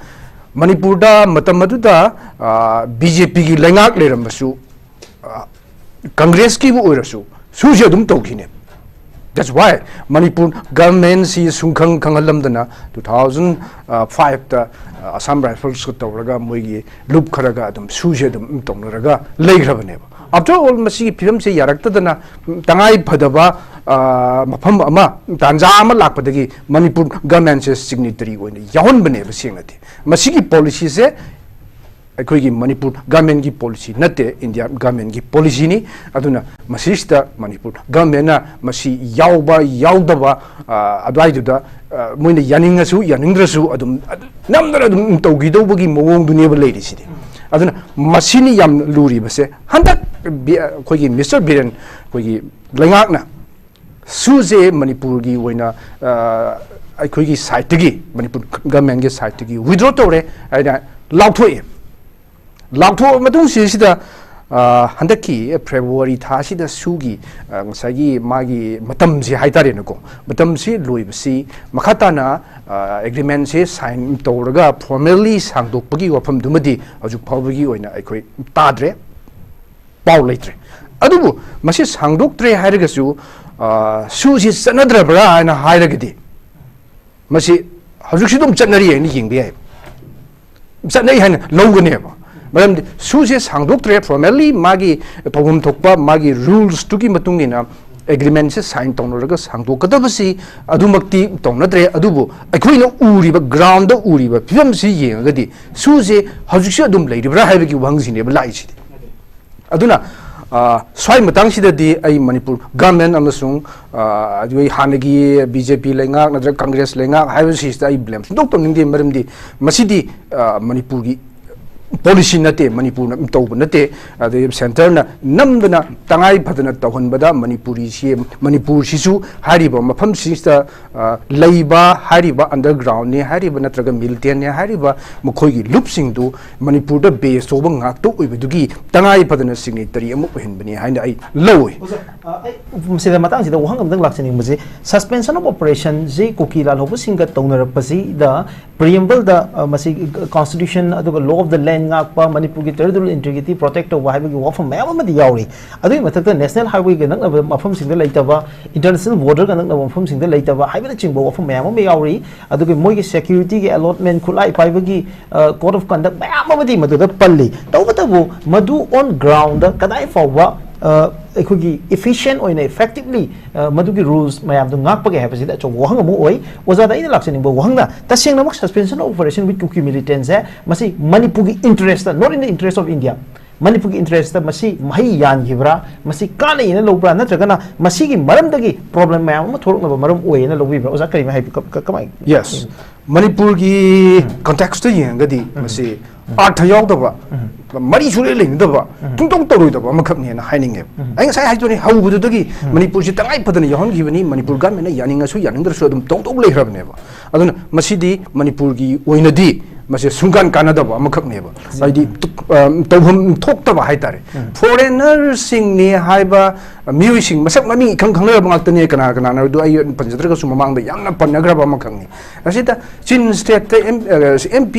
ꯃꯅꯤꯄꯨꯔꯗ ꯃꯇꯝ ꯑꯗꯨꯗ ꯕꯤ ꯖꯦ ꯄꯤꯒꯤ ꯂꯩꯉꯥꯛ ꯂꯩꯔꯝꯕꯁꯨ, ꯀꯪꯒ꯭ꯔꯦꯁꯀꯤꯕꯨ ꯑꯣꯏꯔꯁꯨ ꯁꯨꯁꯤ ꯑꯗꯨꯝ ꯇꯧꯈꯤꯅꯦ꯫ That's why Manipur ꯒꯃꯦꯟꯁꯤ ꯁꯨꯡꯈꯪ ꯈꯪꯍꯜꯂꯝꯗꯅ two thousand fiveꯇ Assam Riflesꯀ ꯇꯧꯔꯒ ꯃꯣꯏꯒꯤ ꯂꯨꯞꯈ꯭ꯔꯒ ꯑꯗꯨꯝ ꯁꯨꯁꯤ ꯑꯗꯨꯝ ꯇꯧꯅꯔꯒ ꯂꯩꯈ꯭ꯔꯕꯅꯦꯕ꯫ After all, ꯃꯁꯤꯒꯤ ꯐꯤꯕꯝꯁꯦ ꯌꯥꯔꯛꯇꯗꯅ, ꯇꯉꯥꯏ ꯐꯗꯕ, ꯑ, ꯃꯐꯝ ꯑꯃ, ꯇꯥꯟꯖꯥ ꯑꯃ ꯂꯥꯛꯄꯗꯒꯤ ꯃꯅꯤꯄꯨꯔ ꯒꯚꯔꯟꯃꯦꯟꯁꯦ ꯁꯤꯒꯅꯦꯇꯔꯤ ꯑꯣꯏꯅ ꯌꯥꯎꯍꯟꯕꯅꯦꯕ꯫ ꯁꯦꯡꯅꯗꯤ ꯃꯁꯤꯒꯤ ꯄꯣꯂꯤꯁꯤꯁꯦ ꯑꯩꯈꯣꯏꯒꯤ ꯃꯅꯤꯄꯨꯔ ꯒꯚꯔꯟꯃꯦꯟꯒꯤ ꯄꯣꯂꯤꯁꯤ ꯅꯠꯇꯦ, ꯏꯟꯗꯤꯌꯥ ꯒꯚꯔꯟꯃꯦꯟꯒꯤ ꯄꯣꯂꯤꯁꯤꯅꯤ꯫ ꯑꯗꯨꯅ ꯃꯁꯤꯁꯤꯗ ꯃꯅꯤꯄꯨꯔ ꯒꯚꯔꯟꯃꯦꯟꯅ ꯃꯁꯤ ꯌꯥꯎꯕ ꯌꯥꯎꯗꯕ, ꯑ, ꯑꯗꯨꯋꯥꯏꯗꯨꯗ, ꯑ, ꯃꯣꯏꯅ ꯌꯥꯅꯤꯡꯉꯁꯨ ꯌꯥꯅꯤꯡꯗ꯭ꯔꯁꯨ ꯑꯗꯨꯝ, ꯑꯗꯨ ꯅꯝꯗꯅ ꯑꯗꯨꯝ ꯇꯧꯈꯤꯗꯧꯕꯒꯤ ꯃꯑꯣꯡꯗꯨꯅꯦꯕ ꯂꯩꯔꯤꯁꯤꯗꯤ꯫ ꯑꯗꯨꯅ ꯃꯁꯤꯅꯤ ꯌꯥꯝ ꯂꯨꯔꯤꯕꯁꯦ꯫ ꯍꯟꯗꯛ ꯕꯤ-, ꯑꯩꯈꯣꯏꯒꯤ ꯃꯤꯁꯇꯔ ꯕꯤꯔꯦꯟ, ꯑꯩꯈꯣꯏꯒꯤ ꯂꯩꯉꯥꯛꯅ ꯁꯨꯁꯦ ꯃꯅꯤꯄꯨꯔꯒꯤ ꯑꯣꯏꯅ, ꯑ, ꯑꯩꯈꯣꯏꯒꯤ ꯁꯥꯏꯠꯇꯒꯤ, ꯃꯅꯤꯄꯨꯔ ꯒꯚꯔꯟꯃꯦꯟꯒꯤ ꯁꯥꯏꯠꯇꯒꯤ ꯋꯤꯗ꯭ꯔꯣ ꯇꯧꯔꯦ ꯍꯥꯏꯅ ꯂꯥꯎꯊꯣꯛꯑꯦ꯫ ꯂꯥꯎꯊꯣꯛꯑꯕ ꯃꯇꯨꯡꯁꯤꯗ, ꯑ, ꯍꯟꯗꯛꯀꯤ ꯐꯦꯕ꯭ꯔꯨꯋꯥꯔꯤ ꯊꯥꯁꯤꯗ ꯁꯨꯒꯤ, ꯑ, ꯉꯁꯥꯏꯒꯤ ꯃꯥꯒꯤ ꯃꯇꯝꯁꯤ ꯍꯥꯏꯇꯥꯔꯦꯅꯦꯀꯣ, ꯃꯇꯝꯁꯤ ꯂꯣꯏꯕꯁꯤ ꯃꯈꯥ ꯇꯥꯅ, ꯑ, ꯑꯦꯒ꯭ꯔꯤꯃꯦꯟꯁꯦ ꯁꯥꯏꯟ ꯇꯧꯔꯒ ꯐꯣꯔꯃꯦꯜꯂꯤ ꯁꯥꯡꯗꯣꯛꯄꯒꯤ ꯋꯥꯐꯝꯗꯨꯃꯗꯤ ꯍꯧꯖꯤꯛ ꯐꯥꯎꯕꯒꯤ ꯑꯣꯏꯅ ꯑꯩꯈꯣꯏ ꯇꯥꯗ꯭ꯔꯦ, ꯄꯥꯎ ꯂꯩꯇ꯭ꯔꯦ꯫ ꯑꯗꯨꯕꯨ ꯃꯁꯤ ꯁꯥꯡꯗꯣꯛꯇ꯭ꯔꯦ ꯍꯥꯏꯔꯒꯁꯨ, ꯑ, ꯁꯨꯁꯤ ꯆꯠꯅꯗ꯭ꯔꯕ꯭ꯔꯥ ꯍꯥꯏꯅ ꯍꯥꯏꯔꯒꯗꯤ, ꯃꯁꯤ ꯍꯧꯖꯤꯛꯁꯨ ꯑꯗꯨꯝ ꯆꯠꯅꯔꯤ ꯍꯥꯏꯅ ꯌꯦꯡꯕ ꯌꯥꯏ꯫ ꯆꯠꯅꯩ ꯍꯥꯏꯅ ꯂꯧꯒꯅꯦꯕ꯫ ꯃꯔꯝꯗꯤ ꯁꯨꯁꯦ ꯁꯥꯡꯗꯣꯛꯇ꯭ꯔꯦ, ꯐꯣꯔꯃꯦꯜꯂꯤ ꯃꯥꯒꯤ ꯇꯧꯐꯝ ꯊꯣꯛꯄ ꯃꯥꯒꯤ ꯔꯨꯜꯁꯇꯨꯒꯤ ꯃꯇꯨꯡ ꯏꯟꯅ ꯑꯦꯒ꯭ꯔꯤꯃꯦꯟꯁꯦ ꯁꯥꯏꯟ ꯇꯧꯅꯔꯒ ꯁꯥꯡꯗꯣꯛꯀꯗꯕꯁꯤ ꯑꯗꯨꯃꯛꯇꯤ ꯇꯧꯅꯗ꯭ꯔꯦ꯫ ꯑꯗꯨꯕꯨ ꯑꯩꯈꯣꯏꯅ ꯎꯔꯤꯕ, ꯒ꯭ꯔꯥꯎꯟꯗ ꯎꯔꯤꯕ ꯐꯤꯕꯝꯁꯤ ꯌꯦꯡꯉꯒꯗꯤ ꯁꯨꯁꯦ ꯍꯧꯖꯤꯛꯁꯨ ꯑꯗꯨꯝ ꯂꯩꯔꯤꯕ꯭ꯔꯥ ꯍꯥꯏꯕꯒꯤ ꯋꯥꯍꯪꯁꯤꯅꯦꯕ ꯂꯥꯛꯏꯁꯤꯗꯤ꯫ ꯑꯗꯨꯅ, ꯑ, ꯁ꯭ꯋꯥꯏ ꯃꯇꯥꯡꯁꯤꯗꯗꯤ ꯑꯩ ꯃꯅꯤꯄꯨꯔ ꯒꯚꯔꯟꯃꯦꯟ ꯑꯃꯁꯨꯡ, ꯑ, ꯑꯗꯨꯒ ꯍꯥꯟꯅꯒꯤ ꯕꯤ ꯖꯦ ꯄꯤ ꯂꯩꯉꯥꯛ ꯅꯠꯇ꯭ꯔꯒ ꯀꯪꯒ꯭ꯔꯦꯁ ꯂꯩꯉꯥꯛ ꯍꯥꯏꯕꯁꯤꯗ ꯑꯩ ꯕ꯭ꯂꯦꯝ ꯁꯨꯡꯇꯧ ꯇꯧꯅꯤꯡꯗꯦ꯫ ꯃꯔꯝꯗꯤ ꯃꯁꯤꯗꯤ, ꯑ, ꯃꯅꯤꯄꯨꯔꯒꯤ ꯄꯣꯂꯤꯁꯤ ꯅꯠꯇꯦ, ꯃꯅꯤꯄꯨꯔꯅ ꯇꯧꯕ ꯅꯠꯇꯦ꯫ ꯑꯗꯩ ꯁꯦꯟꯇꯔꯅ ꯅꯝꯗꯅ ꯇꯉꯥꯏ ꯐꯗꯅ ꯇꯧꯍꯟꯕꯗ ꯃꯅꯤꯄꯨꯔꯤꯁꯤ, ꯃꯅꯤꯄꯨꯔꯁꯤꯁꯨ ꯍꯥꯏꯔꯤꯕ ꯃꯐꯝꯁꯤꯗ, ꯑ, ꯂꯩꯕ ꯍꯥꯏꯔꯤꯕ ꯑꯟꯗꯔꯒ꯭ꯔꯥꯎꯟꯅꯦ ꯍꯥꯏꯔꯤꯕ ꯅꯠꯇ꯭ꯔꯒ ꯃꯤꯂꯤꯇꯦꯟꯅꯦ ꯍꯥꯏꯔꯤꯕ ꯃꯈꯣꯏꯒꯤ ꯂꯨꯞꯁꯤꯡꯗꯨ ꯃꯅꯤꯄꯨꯔꯗ ꯕꯦꯁ ꯇꯧꯕ ꯉꯥꯛꯇ ꯑꯣꯏꯕꯗꯨꯒꯤ ꯇꯉꯥꯏ ꯐꯗꯅ ꯁꯤꯒꯅꯦꯇꯔꯤ ꯑꯃ ꯑꯣꯏꯍꯟꯕꯅꯤ ꯍꯥꯏꯅ ꯑꯩ ꯂꯧꯏ꯫ ꯑꯣꯖꯥ, ꯑ, ꯑꯩ ꯁꯤꯗ ꯃꯇꯥꯡꯁꯤꯗ ꯋꯥꯍꯪ ꯑꯃꯇꯪ ꯂꯥꯛꯆꯅꯤꯡꯕꯁꯦ, ꯁꯁꯄꯦꯟꯁꯟ ꯑꯣꯐ ꯑꯣꯄꯔꯦꯁꯟꯁꯤ ꯀꯨꯀꯤ ꯂꯥꯜꯍꯧꯕꯁꯤꯡꯒ ꯇꯧꯅꯔꯛꯄꯁꯤꯗ ꯄ꯭ꯔꯤꯑꯦꯝꯕꯜꯗ, ꯑ, ꯃꯁꯤ ꯀꯣꯟꯁꯇꯤꯇ꯭ꯌꯨꯁꯟ ꯑꯗꯨꯒ ꯂꯣ ꯑꯣꯐ ꯗ ꯂꯦꯟ ꯉꯥꯛꯄ, ꯃꯅꯤꯄꯨꯔꯒꯤ territorial integrity protect ꯇꯧꯕ ꯍꯥꯏꯕꯒꯤ ꯋꯥꯐꯝ ꯃꯌꯥꯝ ꯑꯃꯗꯤ ꯌꯥꯎꯔꯤ꯫ ꯑꯗꯨꯒꯤ ꯃꯊꯛꯇ national highway ꯒ ꯅꯛꯅꯕ ꯃꯐꯝꯁꯤꯡꯗ ꯂꯩꯇꯕ, international border ꯒ ꯅꯛꯅꯕ ꯃꯐꯝꯁꯤꯡꯗ ꯂꯩꯇꯕ ꯍꯥꯏꯕꯅꯆꯤꯡꯕ ꯋꯥꯐꯝ ꯃꯌꯥꯝ ꯑꯃ ꯌꯥꯎꯔꯤ꯫ ꯑꯗꯨꯒ ꯃꯣꯏꯒꯤ security ꯒꯤ allotment, ꯈꯨꯠꯂꯥꯏ ꯄꯥꯏꯕꯒꯤ, ꯑ, code of conduct ꯃꯌꯥꯝ ꯑꯃꯗꯤ ꯃꯗꯨꯗ ꯄꯜꯂꯤ꯫ ꯇꯧꯕꯇꯕꯨ ꯃꯗꯨ on ground ꯗ ꯀꯗꯥꯏ ꯐꯥꯎꯕ, ꯑ, ꯑꯩꯈꯣꯏꯒꯤ efficient ꯑꯣꯏꯅ, effectively, ꯑ, ꯃꯗꯨꯒꯤ rules ꯃꯌꯥꯝꯗꯨ ꯉꯥꯛꯄꯒꯦ ꯍꯥꯏꯕꯁꯤꯗ ꯑꯆꯧꯕ ꯋꯥꯍꯪ ꯑꯃ ꯑꯣꯏ꯫ ꯑꯣꯖꯥꯗ ꯑꯩꯅ ꯂꯥꯛꯆꯅꯤꯡꯕ ꯋꯥꯍꯪꯅ, ꯇꯁꯦꯡꯅꯃꯛ suspension of operation with Kuki militant ꯁꯦ ꯃꯁꯤ ꯃꯅꯤꯄꯨꯔꯒꯤ interest ꯇ, not in the interest of India, ꯃꯅꯤꯄꯨꯔꯒꯤ interest ꯇ ꯃꯁꯤ ꯃꯍꯩ ꯌꯥꯟꯈꯤꯕ꯭ꯔꯥ, ꯃꯁꯤ ꯀꯥꯟꯅꯩꯅ ꯂꯧꯕ꯭ꯔꯥ, ꯅꯠꯇ꯭ꯔꯒꯅ ꯃꯁꯤꯒꯤ ꯃꯔꯝꯗꯒꯤ problem ꯃꯌꯥꯝ ꯑꯃ ꯊꯣꯛꯂꯛꯅꯕ ꯃꯔꯝ ꯑꯣꯏꯌꯦꯅ ꯂꯧꯕꯤꯕ꯭ꯔꯥ? ꯑꯣꯖꯥ, ꯀꯔꯤ ꯍꯥꯏꯕꯤ-, ꯀ-, ꯀ-, ꯀꯃꯥꯏ? Yes. ꯃꯅꯤꯄꯨꯔꯒꯤ context ꯇ ꯌꯦꯡꯉꯒꯗꯤ ꯃꯁꯤ ꯑꯥꯔꯊ ꯌꯥꯎꯗꯕ, ꯃꯔꯤ ꯁꯨꯡꯂꯩ ꯂꯩꯅꯗꯕ, ꯄꯨꯡꯇꯧ ꯇꯧꯔꯣꯏꯗꯕ ꯑꯃꯈꯛꯅꯦꯅ ꯍꯥꯏꯅꯤꯡꯉꯦꯕ꯫ ꯑꯩ ꯉꯁꯥꯏ ꯍꯥꯏꯗꯨꯅꯤ, ꯍꯧꯕꯗꯨꯗꯒꯤ ꯃꯅꯤꯄꯨꯔꯁꯤ ꯇꯉꯥꯏ ꯐꯗꯅ ꯌꯥꯎꯍꯟꯈꯤꯕꯅꯤ, ꯃꯅꯤꯄꯨꯔ government ꯅ ꯌꯥꯅꯤꯡꯉꯁꯨ ꯌꯥꯅꯤꯡꯗ꯭ꯔꯁꯨ ꯑꯗꯨꯝ ꯇꯧꯗꯧ ꯂꯩꯈ꯭ꯔꯕꯅꯦꯕ꯫ ꯑꯗꯨꯅ ꯃꯁꯤꯗꯤ ꯃꯅꯤꯄꯨꯔꯒꯤ ꯑꯣꯏꯅꯗꯤ ꯃꯁꯤ ꯁꯨꯡꯀꯥꯟ ꯀꯥꯟꯅꯗꯕ ꯑꯃꯈꯛꯅꯦꯕ꯫ ꯍꯥꯏꯗꯤ, ꯑ, ꯇꯧꯐꯝ ꯊꯣꯛꯇꯕ ꯍꯥꯏꯇꯥꯔꯦ꯫ Foreigner ꯁꯤꯡꯅꯤ ꯍꯥꯏꯕ ꯃꯤꯑꯣꯏꯁꯤꯡ, ꯃꯁꯛ ꯃꯃꯤꯡ ꯏꯈꯪ ꯈꯪꯅꯔꯕ ꯉꯥꯛꯇꯅꯦ, ꯀꯅꯥ ꯀꯅꯥꯅꯣ ꯑꯗꯨ ꯑꯩ ꯄꯟꯖꯗ꯭ꯔꯒꯁꯨ ꯃꯃꯥꯡꯗ ꯌꯥꯝꯅ ꯄꯟꯅꯈ꯭ꯔꯕ ꯑꯃꯈꯛꯅꯤ꯫ ꯑꯁꯤꯗ ꯆꯤꯟ state ꯇ M-, ꯑ, M P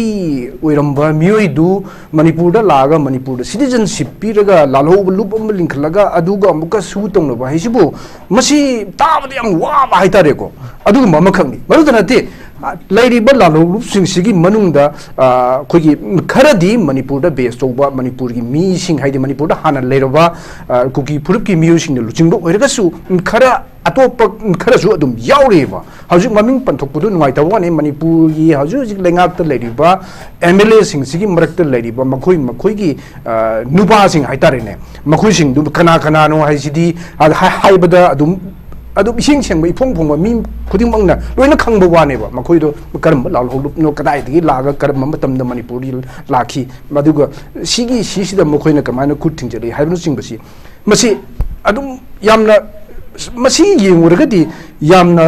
ꯑꯣꯏꯔꯝꯕ ꯃꯤꯑꯣꯏꯗꯨ ꯃꯅꯤꯄꯨꯔꯗ ꯂꯥꯛꯑꯒ ꯃꯅꯤꯄꯨꯔꯗ citizenship ꯄꯤꯔꯒ ꯂꯥꯜꯍꯧꯕ ꯂꯨꯞ ꯑꯃ ꯂꯤꯡꯈꯠꯂꯒ ꯑꯗꯨꯒ ꯑꯃꯨꯛꯀ ꯁꯨ ꯇꯧꯅꯕ ꯍꯥꯏꯁꯤꯕꯨ, ꯃꯁꯤ ꯇꯥꯕꯗ ꯌꯥꯝ ꯋꯥꯕ ꯍꯥꯏꯇꯥꯔꯦꯀꯣ꯫ ꯑꯗꯨꯒꯨꯝꯕ ꯑꯃꯈꯛꯅꯤ꯫ ꯃꯗꯨꯗ ꯅꯠꯇꯦ, ꯑ, ꯂꯩꯔꯤꯕ ꯂꯥꯜꯍꯧꯂꯨꯞꯁꯤꯡꯁꯤꯒꯤ ꯃꯅꯨꯡꯗ, ꯑ, ꯑꯩꯈꯣꯏꯒꯤ ꯈꯔꯗꯤ ꯃꯅꯤꯄꯨꯔꯗ base ꯇꯧꯕ ꯃꯅꯤꯄꯨꯔꯒꯤ ꯃꯤꯁꯤꯡ, ꯍꯥꯏꯗꯤ ꯃꯅꯤꯄꯨꯔꯗ ꯍꯥꯟꯅ ꯂꯩꯔꯕ, ꯑ, ꯀꯨꯀꯤ ꯐꯨꯔꯨꯞꯀꯤ ꯃꯤꯑꯣꯏꯁꯤꯡꯅ ꯂꯨꯆꯤꯡꯕ ꯑꯣꯏꯔꯒꯁꯨ, ꯈꯔ ꯑꯇꯣꯞꯄ ꯈꯔꯁꯨ ꯑꯗꯨꯝ ꯌꯥꯎꯔꯤꯑꯕ꯫ ꯍꯧꯖꯤꯛ ꯃꯃꯤꯡ ꯄꯟꯊꯣꯛꯄꯗꯨ ꯅꯨꯡꯉꯥꯏꯇꯕ ꯋꯥꯅꯤ, ꯃꯅꯤꯄꯨꯔꯒꯤ ꯍꯧꯖꯤꯛ ꯍꯧꯖꯤꯛ ꯂꯩꯉꯥꯛꯇ ꯂꯩꯔꯤꯕ M L A ꯁꯤꯡꯁꯤꯒꯤ ꯃꯔꯛꯇ ꯂꯩꯔꯤꯕ ꯃꯈꯣꯏ ꯃꯈꯣꯏꯒꯤ, ꯑ, ꯅꯨꯄꯥꯁꯤꯡ ꯍꯥꯏꯇꯥꯔꯦꯅꯦ, ꯃꯈꯣꯏꯁꯤꯡꯗꯨ ꯀꯅꯥ ꯀꯅꯥꯅꯣ ꯍꯥꯏꯁꯤꯗꯤ, ꯑ, ꯍꯥꯏ-, ꯍꯥꯏꯕꯗ ꯑꯗꯨꯝ, ꯑꯗꯨꯝ ꯏꯁꯦꯡ ꯁꯦꯡꯕ, ꯏꯐꯣꯡ ꯐꯣꯡꯕ ꯃꯤ ꯈꯨꯗꯤꯡꯃꯛꯅ ꯂꯣꯏꯅ ꯈꯪꯕ ꯋꯥꯅꯦꯕ꯫ ꯃꯈꯣꯏꯗꯣ ꯀꯔꯝꯕ ꯂꯥꯜꯍꯧꯂꯨꯞꯅꯣ, ꯀꯗꯥꯏꯗꯒꯤ ꯂꯥꯛꯑꯒ ꯀꯔꯝꯕ ꯃꯇꯝꯗ ꯃꯅꯤꯄꯨꯔꯗ ꯂꯥꯛꯈꯤ, ꯑꯗꯨꯒ ꯁꯤꯒꯤ, ꯁꯤꯁꯤꯗ ꯃꯈꯣꯏꯅ ꯀꯃꯥꯏꯅ ꯈꯨꯠ ꯊꯤꯡꯖꯤꯜꯂꯤ ꯍꯥꯏꯕꯅꯆꯤꯡꯕꯁꯤ, ꯃꯁꯤ ꯑꯗꯨꯝ ꯌꯥꯝꯅ, ꯃꯁꯤ ꯌꯦꯡꯉꯨꯔꯒꯗꯤ ꯌꯥꯝꯅ,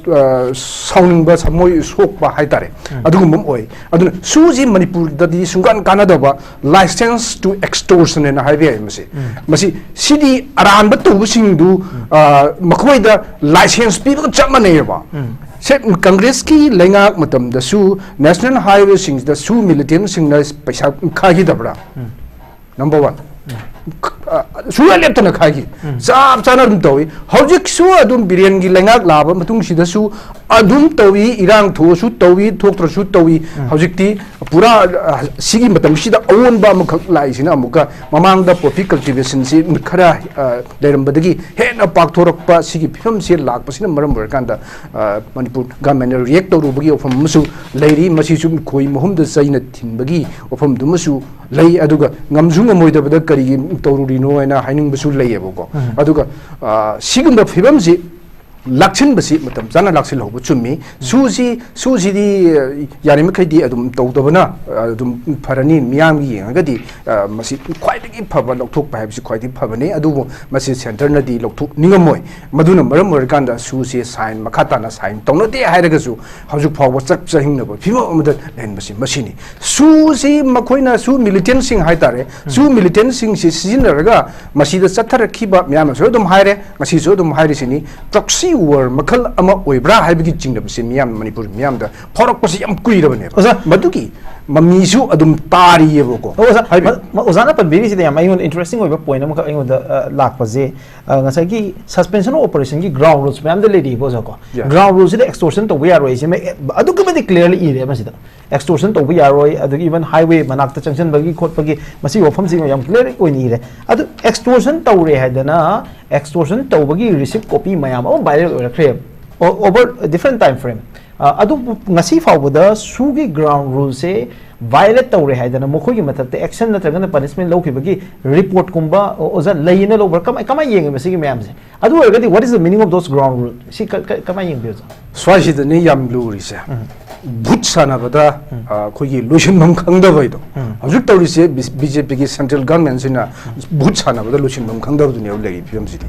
ꯑ, ꯁꯥꯎꯅꯤꯡꯕ, ꯊꯃꯣꯏ ꯁꯣꯛꯄ ꯍꯥꯏꯇꯥꯔꯦ, ꯑꯗꯨꯒꯨꯝꯕ ꯑꯃ ꯑꯣꯏ꯫ ꯑꯗꯨꯅ ꯁꯨꯁꯤ ꯃꯅꯤꯄꯨꯔꯗꯗꯤ ꯁꯨꯡꯀꯥꯟ ꯀꯥꯟꯅꯗꯕ, license to extortion ꯍꯥꯏꯅ ꯍꯥꯏꯕ ꯌꯥꯏ ꯃꯁꯤ꯫ ꯃꯁꯤ, ꯁꯤꯗꯤ ꯑꯔꯥꯟꯕ ꯇꯧꯕꯁꯤꯡꯗꯨ, ꯑ, ꯃꯈꯣꯏꯗ license ꯄꯤꯕꯒ ꯆꯞ ꯃꯥꯟꯅꯩꯑꯕ꯫ ꯁꯦ, ꯀꯪꯒ꯭ꯔꯦꯁꯀꯤ ꯂꯩꯉꯥꯛ ꯃꯇꯝꯗꯁꯨ ꯅꯦꯁꯅꯦꯜ ꯍꯥꯏꯋꯦꯁꯤꯡꯁꯤꯗꯁꯨ ꯃꯤꯂꯤꯇꯦꯟꯁꯤꯡꯅ ꯄꯩꯁꯥ ꯈꯥꯏꯈꯤꯗꯕ꯭ꯔꯥ? Number one. ꯁꯨꯡꯂꯦꯞ ꯂꯦꯞꯇꯅ ꯈꯥꯏꯈꯤ꯫ ꯆꯞ ꯆꯥꯅ ꯑꯗꯨꯝ ꯇꯧꯏ꯫ ꯍꯧꯖꯤꯛꯁꯨ ꯑꯗꯨꯝ ꯕꯤꯔꯦꯟꯒꯤ ꯂꯩꯉꯥꯛ ꯂꯥꯛꯑꯕ ꯃꯇꯨꯡꯁꯤꯗꯁꯨ ꯑꯗꯨꯝ ꯇꯧꯏ꯫ ꯏꯔꯥꯡ ꯊꯣꯛꯑꯁꯨ ꯇꯧꯏ, ꯊꯣꯛꯇ꯭ꯔꯁꯨ ꯇꯧꯏ꯫ ꯍꯧꯖꯤꯛꯇꯤ ꯄꯨꯔꯥ, ꯑ, ꯁꯤꯒꯤ ꯃꯇꯝꯁꯤꯗ ꯑꯑꯣꯟꯕ ꯑꯃꯈꯛ ꯂꯥꯛꯏꯁꯤꯅ ꯑꯃꯨꯛꯀ ꯃꯃꯥꯡꯗ ꯄꯣꯄꯤ ꯀꯜꯇꯤꯚꯦꯁꯟꯁꯤ ꯈꯔ, ꯑ, ꯂꯩꯔꯝꯕꯗꯒꯤ ꯍꯦꯟꯅ ꯄꯥꯛꯊꯣꯔꯛꯄ ꯁꯤꯒꯤ ꯐꯤꯕꯝꯁꯤ ꯂꯥꯛꯄꯁꯤꯅ ꯃꯔꯝ ꯑꯣꯏꯔꯀꯥꯟꯗ, ꯑ, ꯃꯅꯤꯄꯨꯔ ꯒꯚꯔꯟꯃꯦꯟꯅ ꯔꯤꯌꯦꯛ ꯇꯧꯔꯨꯕꯒꯤ ꯋꯥꯐꯝ ꯑꯃꯁꯨ ꯂꯩꯔꯤ꯫ ꯃꯁꯤꯁꯨ ꯈꯣꯏ ꯃꯍꯨꯝꯗ ꯆꯩꯅ ꯊꯤꯟꯕꯒꯤ ꯋꯥꯐꯝꯗꯨꯃꯁꯨ ꯂꯩ꯫ ꯑꯗꯨꯒ ꯉꯝꯁꯨ ꯉꯝꯃꯣꯏꯗꯕꯗ ꯀꯔꯤꯒꯤ ꯇꯧꯔꯨꯔꯤꯅꯣ ꯍꯥꯏꯅ ꯍꯥꯏꯅꯤꯡꯕꯁꯨ ꯂꯩꯌꯦꯕꯀꯣ꯫ ꯑꯗꯨꯒ, ꯑ, ꯁꯤꯒꯨꯝꯕ ꯐꯤꯕꯝꯁꯤ ꯂꯥꯛꯁꯤꯟꯕꯁꯤ ꯃꯇꯝ ꯆꯥꯅ ꯂꯥꯛꯁꯤꯜꯍꯧꯕ ꯆꯨꯝꯃꯤ꯫ ꯁꯨꯁꯤ, ꯁꯨꯁꯤꯗꯤ, ꯑ, ꯌꯥꯔꯤꯃꯈꯩꯗꯤ ꯑꯗꯨꯝ ꯇꯧꯗꯕꯅ, ꯑ, ꯑꯗꯨꯝ ꯐꯔꯅꯤ꯫ ꯃꯤꯌꯥꯝꯒꯤ ꯌꯦꯡꯉꯒꯗꯤ, ꯑ, ꯃꯁꯤ ꯈ꯭ꯋꯥꯏꯗꯒꯤ ꯐꯕ ꯂꯧꯊꯣꯛꯄ ꯍꯥꯏꯕꯁꯤ ꯈ꯭ꯋꯥꯏꯗꯒꯤ ꯐꯕꯅꯤ꯫ ꯑꯗꯨꯕꯨ ꯃꯁꯤ ꯁꯦꯟꯇꯔꯅꯗꯤ ꯂꯧꯊꯣꯛꯅꯤꯡꯉꯝꯃꯣꯏ꯫ ꯃꯗꯨꯅ ꯃꯔꯝ ꯑꯣꯏꯔꯀꯥꯟꯗ ꯁꯨꯁꯦ ꯁꯥꯏꯟ, ꯃꯈꯥ ꯇꯥꯅ ꯁꯥꯏꯟ ꯇꯧꯅꯗꯦ ꯍꯥꯏꯔꯒꯁꯨ ꯍꯧꯖꯤꯛ ꯐꯥꯎꯕ ꯆꯥꯛ ꯆꯥꯍꯤꯡꯅꯕ ꯐꯤꯕꯝ ꯑꯃꯗ ꯂꯩꯍꯟꯕꯁꯤ ꯃꯁꯤꯅꯤ꯫ ꯁꯨꯁꯤ ꯃꯈꯣꯏꯅ, ꯁꯨ ꯃꯤꯂꯤꯇꯦꯟꯁꯤꯡ ꯍꯥꯏꯇꯥꯔꯦ, ꯁꯨ ꯃꯤꯂꯤꯇꯦꯟꯁꯤꯡꯁꯤ ꯁꯤꯖꯤꯟꯅꯔꯒ ꯃꯁꯤꯗ ꯆꯠꯊꯔꯛꯈꯤꯕ ꯃꯌꯥꯝꯅꯁꯨ ꯑꯗꯨꯝ ꯍꯥꯏꯔꯦ, ꯉꯁꯤꯁꯨ ꯑꯗꯨꯝ ꯍꯥꯏꯔꯤꯁꯤꯅꯤ, ꯄ꯭ꯔꯣꯛꯁꯤ ꯋꯥꯔ ꯃꯈꯜ ꯑꯃ ꯑꯣꯏꯕ꯭ꯔꯥ ꯍꯥꯏꯕꯒꯤ ꯆꯤꯡꯅꯕꯁꯤ ꯃꯤꯌꯥꯝ, ꯃꯅꯤꯄꯨꯔ ꯃꯤꯌꯥꯝꯗ ꯐꯥꯎꯔꯛꯄꯁꯤ ꯌꯥꯝ ꯀꯨꯏꯔꯕꯅꯦꯕ꯫ ꯑꯣꯖꯥ, ꯃꯗꯨꯒꯤ ꯃꯃꯤꯁꯨ ꯑꯗꯨꯝ ꯇꯥꯔꯤꯌꯦꯕꯀꯣ꯫ ꯑꯣ, ꯑꯣꯖꯥ, ꯍꯥꯏꯕꯤꯌꯨ꯫ ꯃ-, ꯃ-, ꯑꯣꯖꯥꯅ ꯄꯟꯕꯤꯔꯤꯁꯤꯗ ꯌꯥꯝ ꯑꯩꯉꯣꯟꯗ ꯏꯟꯇꯔꯦꯁꯇꯤꯡ ꯑꯣꯏꯕ ꯄꯣꯏꯟ ꯑꯃꯈꯛ ꯑꯩꯉꯣꯟꯗ, ꯑ, ꯂꯥꯛꯄꯁꯦ, ꯑ, ꯉꯁꯥꯏꯒꯤ suspension of operation ꯒꯤ ground rules ꯃꯌꯥꯝꯗ ꯂꯩꯔꯤꯕ, ꯑꯣꯖꯥ, ꯀꯣ? Yeah. Ground rule ꯁꯤꯗ extortion ꯇꯧꯕ ꯌꯥꯔꯣꯏ ꯍꯥꯏꯁꯦ ꯃ-, ꯑꯗꯨꯛꯀꯤ ꯃꯇꯤꯛ clearly ꯏꯔꯦ ꯃꯁꯤꯗ꯫ Extortion ꯇꯧꯕ ꯌꯥꯔꯣꯏ, ꯑꯗꯒꯤ even highway ꯃꯅꯥꯛꯇ ꯆꯪꯁꯤꯟꯕꯒꯤ ꯈꯣꯠꯄꯒꯤ ꯃꯁꯤꯒꯤ ꯋꯥꯐꯝꯁꯤꯡ ꯌꯥꯝ clear ꯑꯣꯏꯅ ꯏꯔꯦ꯫ ꯑꯗꯨ extortion ꯇꯧꯔꯦ ꯍꯥꯏꯗꯅ, extortion ꯇꯧꯕꯒꯤ receipt copy ꯃꯌꯥꯝ ꯑꯃ viral ꯑꯣꯏꯔꯛꯈ꯭ꯔꯦ, o-, over different time frame꯫ ꯑ, ꯑꯗꯨꯕꯨ ꯉꯁꯤ ꯐꯥꯎꯕꯗ ꯁꯨꯒꯤ ground rule ꯁꯦ violate ꯇꯧꯔꯦ ꯍꯥꯏꯗꯅ ꯃꯈꯣꯏꯒꯤ ꯃꯊꯛꯇ action ꯅꯠꯇ꯭ꯔꯒꯅ punishment ꯂꯧꯈꯤꯕꯒꯤ report ꯀꯨꯝꯕ, ꯑꯣ-, ꯑꯣꯖꯥ, ꯂꯩꯅ ꯂꯧꯕ꯭ꯔꯥ? ꯀꯃꯥꯏ-, ꯀꯃꯥꯏꯅ ꯌꯦꯡꯉꯤ ꯃꯁꯤꯒꯤ ꯃꯌꯥꯝꯁꯦ? ꯑꯗꯨ ꯑꯣꯏꯔꯒꯗꯤ, what is the meaning of those ground rule? ꯁꯤ ꯀ-, ꯀ-, ꯀꯃꯥꯏꯅ ꯌꯦꯡꯕꯤꯌꯨ, ꯑꯣꯖꯥ? ꯁ꯭ꯋꯥꯏꯁꯤꯗꯅꯦ ꯌꯥꯝ ꯂꯨꯔꯤꯁꯦ꯫ ꯎꯝ꯫ ꯚꯨꯠ ꯁꯥꯟꯅꯕꯗ, ꯎꯝ꯫ ꯑ, ꯑꯩꯈꯣꯏꯒꯤ ꯂꯣꯏꯁꯤꯟꯐꯝ ꯈꯪꯗꯕ ꯍꯥꯏꯗꯣ꯫ ꯎꯝ꯫ ꯍꯧꯖꯤꯛ ꯇꯧꯔꯤꯁꯦ ꯕꯤ-, ꯕꯤ ꯖꯦ ꯄꯤꯒꯤ central government ꯁꯤꯅ ꯎꯝ꯫ ꯚꯨꯠ ꯁꯥꯟꯅꯕꯗ ꯂꯣꯏꯁꯤꯟꯐꯝ ꯈꯪꯗꯕꯗꯨꯅꯦꯕ ꯂꯩꯔꯤꯕ ꯐꯤꯕꯝꯁꯤꯗꯤ꯫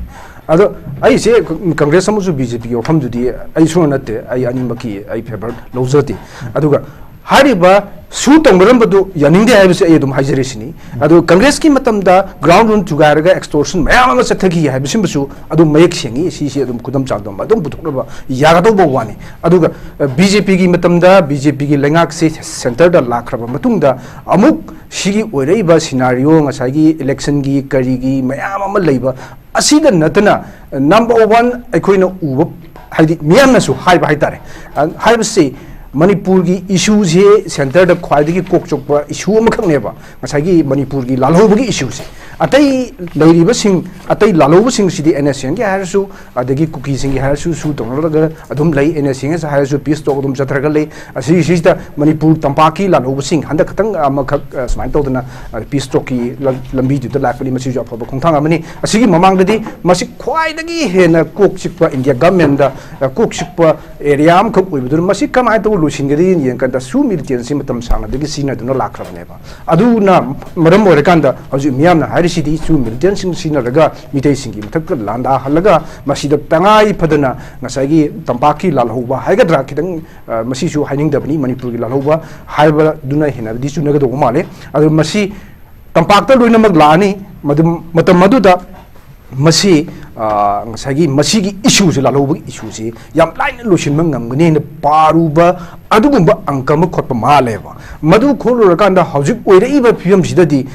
ꯑꯗꯣ ꯑꯩꯁꯦ ꯀꯪꯒ꯭ꯔꯦꯁ ꯑꯃꯁꯨꯡ ꯕꯤ ꯖꯦ ꯄꯤꯒꯤ ꯋꯥꯐꯝꯗꯨꯗꯤ ꯑꯩ ꯁꯨꯡꯅ ꯅꯠꯇꯦ, ꯑꯩ ꯑꯅꯤꯃꯛꯀꯤ ꯑꯩ favour ꯂꯧꯖꯗꯦ꯫ ꯑꯗꯨꯒ ꯍꯥꯏꯔꯤꯕ ꯁꯨ ꯇꯧꯅꯔꯝꯕꯗꯨ ꯌꯥꯅꯤꯡꯗꯦ ꯍꯥꯏꯕꯁꯤ ꯑꯩ ꯑꯗꯨꯝ ꯍꯥꯏꯖꯔꯤꯁꯤꯅꯤ꯫ ꯑꯗꯨ ꯀꯪꯒ꯭ꯔꯦꯁꯀꯤ ꯃꯇꯝꯗ ground ꯔꯨꯜ ꯊꯨꯒꯥꯏꯔꯒ extortion ꯃꯌꯥꯝ ꯑꯃ ꯆꯠꯊꯈꯤ ꯍꯥꯏꯕꯁꯤꯃꯁꯨ ꯑꯗꯨꯝ ꯃꯌꯦꯛ ꯁꯦꯡꯉꯤ꯫ ꯁꯤꯁꯤ ꯑꯗꯨꯝ ꯈꯨꯗꯝ ꯆꯥꯡꯗꯝ ꯑꯗꯨꯝ ꯄꯨꯊꯣꯛꯅꯕ ꯌꯥꯒꯗꯧꯕ ꯋꯥꯅꯤ꯫ ꯑꯗꯨꯒ ꯕꯤ ꯖꯦ ꯄꯤꯒꯤ ꯃꯇꯝꯗ ꯕꯤ ꯖꯦ ꯄꯤꯒꯤ ꯂꯩꯉꯥꯛꯁꯤ centre ꯗ ꯂꯥꯛꯈ꯭ꯔꯕ ꯃꯇꯨꯡꯗ ꯑꯃꯨꯛ ꯁꯤꯒꯤ ꯑꯣꯏꯔꯛꯏꯕ scenario, ꯉꯁꯥꯏꯒꯤ election ꯒꯤ ꯀꯔꯤꯒꯤ ꯃꯌꯥꯝ ꯑꯃ ꯂꯩꯕ ꯑꯁꯤꯗ ꯅꯠꯇꯅ number one ꯑꯩꯈꯣꯏꯅ ꯎꯕ, ꯍꯥꯏꯗꯤ ꯃꯤꯌꯥꯝꯅꯁꯨ ꯍꯥꯏꯕ ꯍꯥꯏꯇꯥꯔꯦ, ꯑ, ꯍꯥꯏꯕꯁꯤ ꯃꯅꯤꯄꯨꯔꯒꯤ issue ꯁꯦ centre ꯗ ꯈ꯭ꯋꯥꯏꯗꯒꯤ ꯀꯣꯛ ꯆꯣꯛꯄ issue ꯑꯃꯈꯛꯅꯦꯕ, ꯉꯁꯥꯏꯒꯤ ꯃꯅꯤꯄꯨꯔꯒꯤ ꯂꯥꯜꯍꯧꯕꯒꯤ issue ꯁꯦ꯫ ꯑꯇꯩ ꯂꯩꯔꯤꯕꯁꯤꯡ, ꯑꯇꯩ ꯂꯥꯜꯍꯧꯕꯁꯤꯡꯁꯤꯗꯤ N S C N ꯒꯤ ꯍꯥꯏꯔꯁꯨ, ꯑꯗꯒꯤ ꯀꯨꯀꯤꯁꯤꯡꯒꯤ ꯍꯥꯏꯔꯁꯨ ꯁꯨ ꯇꯧꯅꯔꯒ ꯑꯗꯨꯝ ꯂꯩ, N S C N ꯍꯥꯏꯔꯁꯨ peace talk ꯑꯗꯨꯝ ꯆꯠꯊꯔꯒ ꯂꯩ꯫ ꯑꯁꯤꯁꯤꯗ ꯃꯅꯤꯄꯨꯔ ꯇꯝꯄꯥꯛꯀꯤ ꯂꯥꯜꯍꯧꯕꯁꯤꯡ ꯍꯟꯗꯛ ꯈꯛꯇꯪ ꯑꯃꯈꯛ, ꯑ, ꯁꯨꯃꯥꯏꯅ ꯇꯧꯗꯅ, ꯑ, peace talk ꯀꯤ ꯂꯝ-, ꯂꯝꯕꯤꯗꯨꯗ ꯂꯥꯛꯄꯅꯤ꯫ ꯃꯁꯤꯁꯨ ꯑꯐꯕ ꯈꯣꯡꯊꯥꯡ ꯑꯃꯅꯤ꯫ ꯑꯁꯤꯒꯤ ꯃꯃꯥꯡꯗꯗꯤ ꯃꯁꯤ ꯈ꯭ꯋꯥꯏꯗꯒꯤ ꯍꯦꯟꯅ ꯀꯣꯛ ꯆꯤꯛꯄ, India government ꯗ, ꯑ, ꯀꯣꯛ ꯆꯤꯛꯄ area ꯑꯃꯈꯛ ꯑꯣꯏꯕꯗꯨꯅ ꯃꯁꯤ ꯀꯃꯥꯏꯅ ꯇꯧꯔ ꯂꯣꯏꯁꯤꯟꯒꯗꯒꯦ ꯌꯦꯡꯀꯥꯟꯗ ꯁꯨ militant ꯁꯤ ꯃꯇꯝ ꯁꯥꯡꯅꯗꯒꯤ ꯁꯤꯖꯤꯟꯅꯗꯨꯅ ꯂꯥꯛꯈ꯭ꯔꯕꯅꯦꯕ꯫ ꯑꯗꯨꯅ ꯃꯔꯝ ꯑꯣꯏꯔꯀꯥꯟꯗ ꯍꯧꯖꯤꯛ ꯃꯤꯌꯥꯝꯅ ꯍꯥꯏꯔꯤꯁꯤꯗꯤ ꯁꯨ militant ꯁꯤꯡ ꯁꯤꯖꯤꯟꯅꯔꯒ ꯃꯤꯇꯩꯁꯤꯡꯒꯤ ꯃꯊꯛꯇ ꯂꯥꯟꯗꯥꯍꯜꯂꯒ ꯃꯁꯤꯗ ꯇꯉꯥꯏ ꯐꯗꯅ ꯉꯁꯥꯏꯒꯤ ꯇꯝꯄꯥꯛꯀꯤ ꯂꯥꯜꯍꯧꯕ ꯍꯥꯏꯒꯗ꯭ꯔꯥ, ꯈꯤꯇꯪ, ꯑ, ꯃꯁꯤꯁꯨ ꯍꯥꯏꯅꯤꯡꯗꯕꯅꯤ, ꯃꯅꯤꯄꯨꯔꯒꯤ ꯂꯥꯜꯍꯧꯕ ꯍꯥꯏꯕꯗꯨꯅ ꯍꯦꯟꯅꯗꯤ ꯆꯨꯅꯒꯗꯧꯕ ꯃꯥꯜꯂꯦ꯫ ꯑꯗꯨ ꯃꯁꯤ ꯇꯝꯄꯥꯛꯇ ꯂꯣꯏꯅꯃꯛ ꯂꯥꯛꯑꯅꯤ꯫ ꯃꯗꯨ, ꯃꯇꯝ ꯑꯗꯨꯗ ꯃꯁꯤ, ꯑ, ꯉꯁꯥꯏꯒꯤ ꯃꯁꯤꯒꯤ issue ꯁꯤ, ꯂꯥꯜꯍꯧꯕꯒꯤ issue ꯁꯤ ꯌꯥꯝ ꯂꯥꯏꯅ ꯂꯣꯏꯁꯤꯟꯕ ꯉꯝꯒꯅꯤ ꯍꯥꯏꯅ ꯄꯥꯔꯨꯕ ꯑꯗꯨꯒꯨꯝꯕ ꯑꯪꯀ ꯑꯃ ꯈꯣꯠꯄ ꯃꯥꯜꯂꯦꯕ꯫ ꯃꯗꯨ ꯈꯣꯠꯂꯨꯔꯀꯥꯟꯗ ꯍꯧꯖꯤꯛ ꯑꯣꯏꯔꯛꯏꯕ ꯐꯤꯕꯝꯁꯤꯗꯗꯤ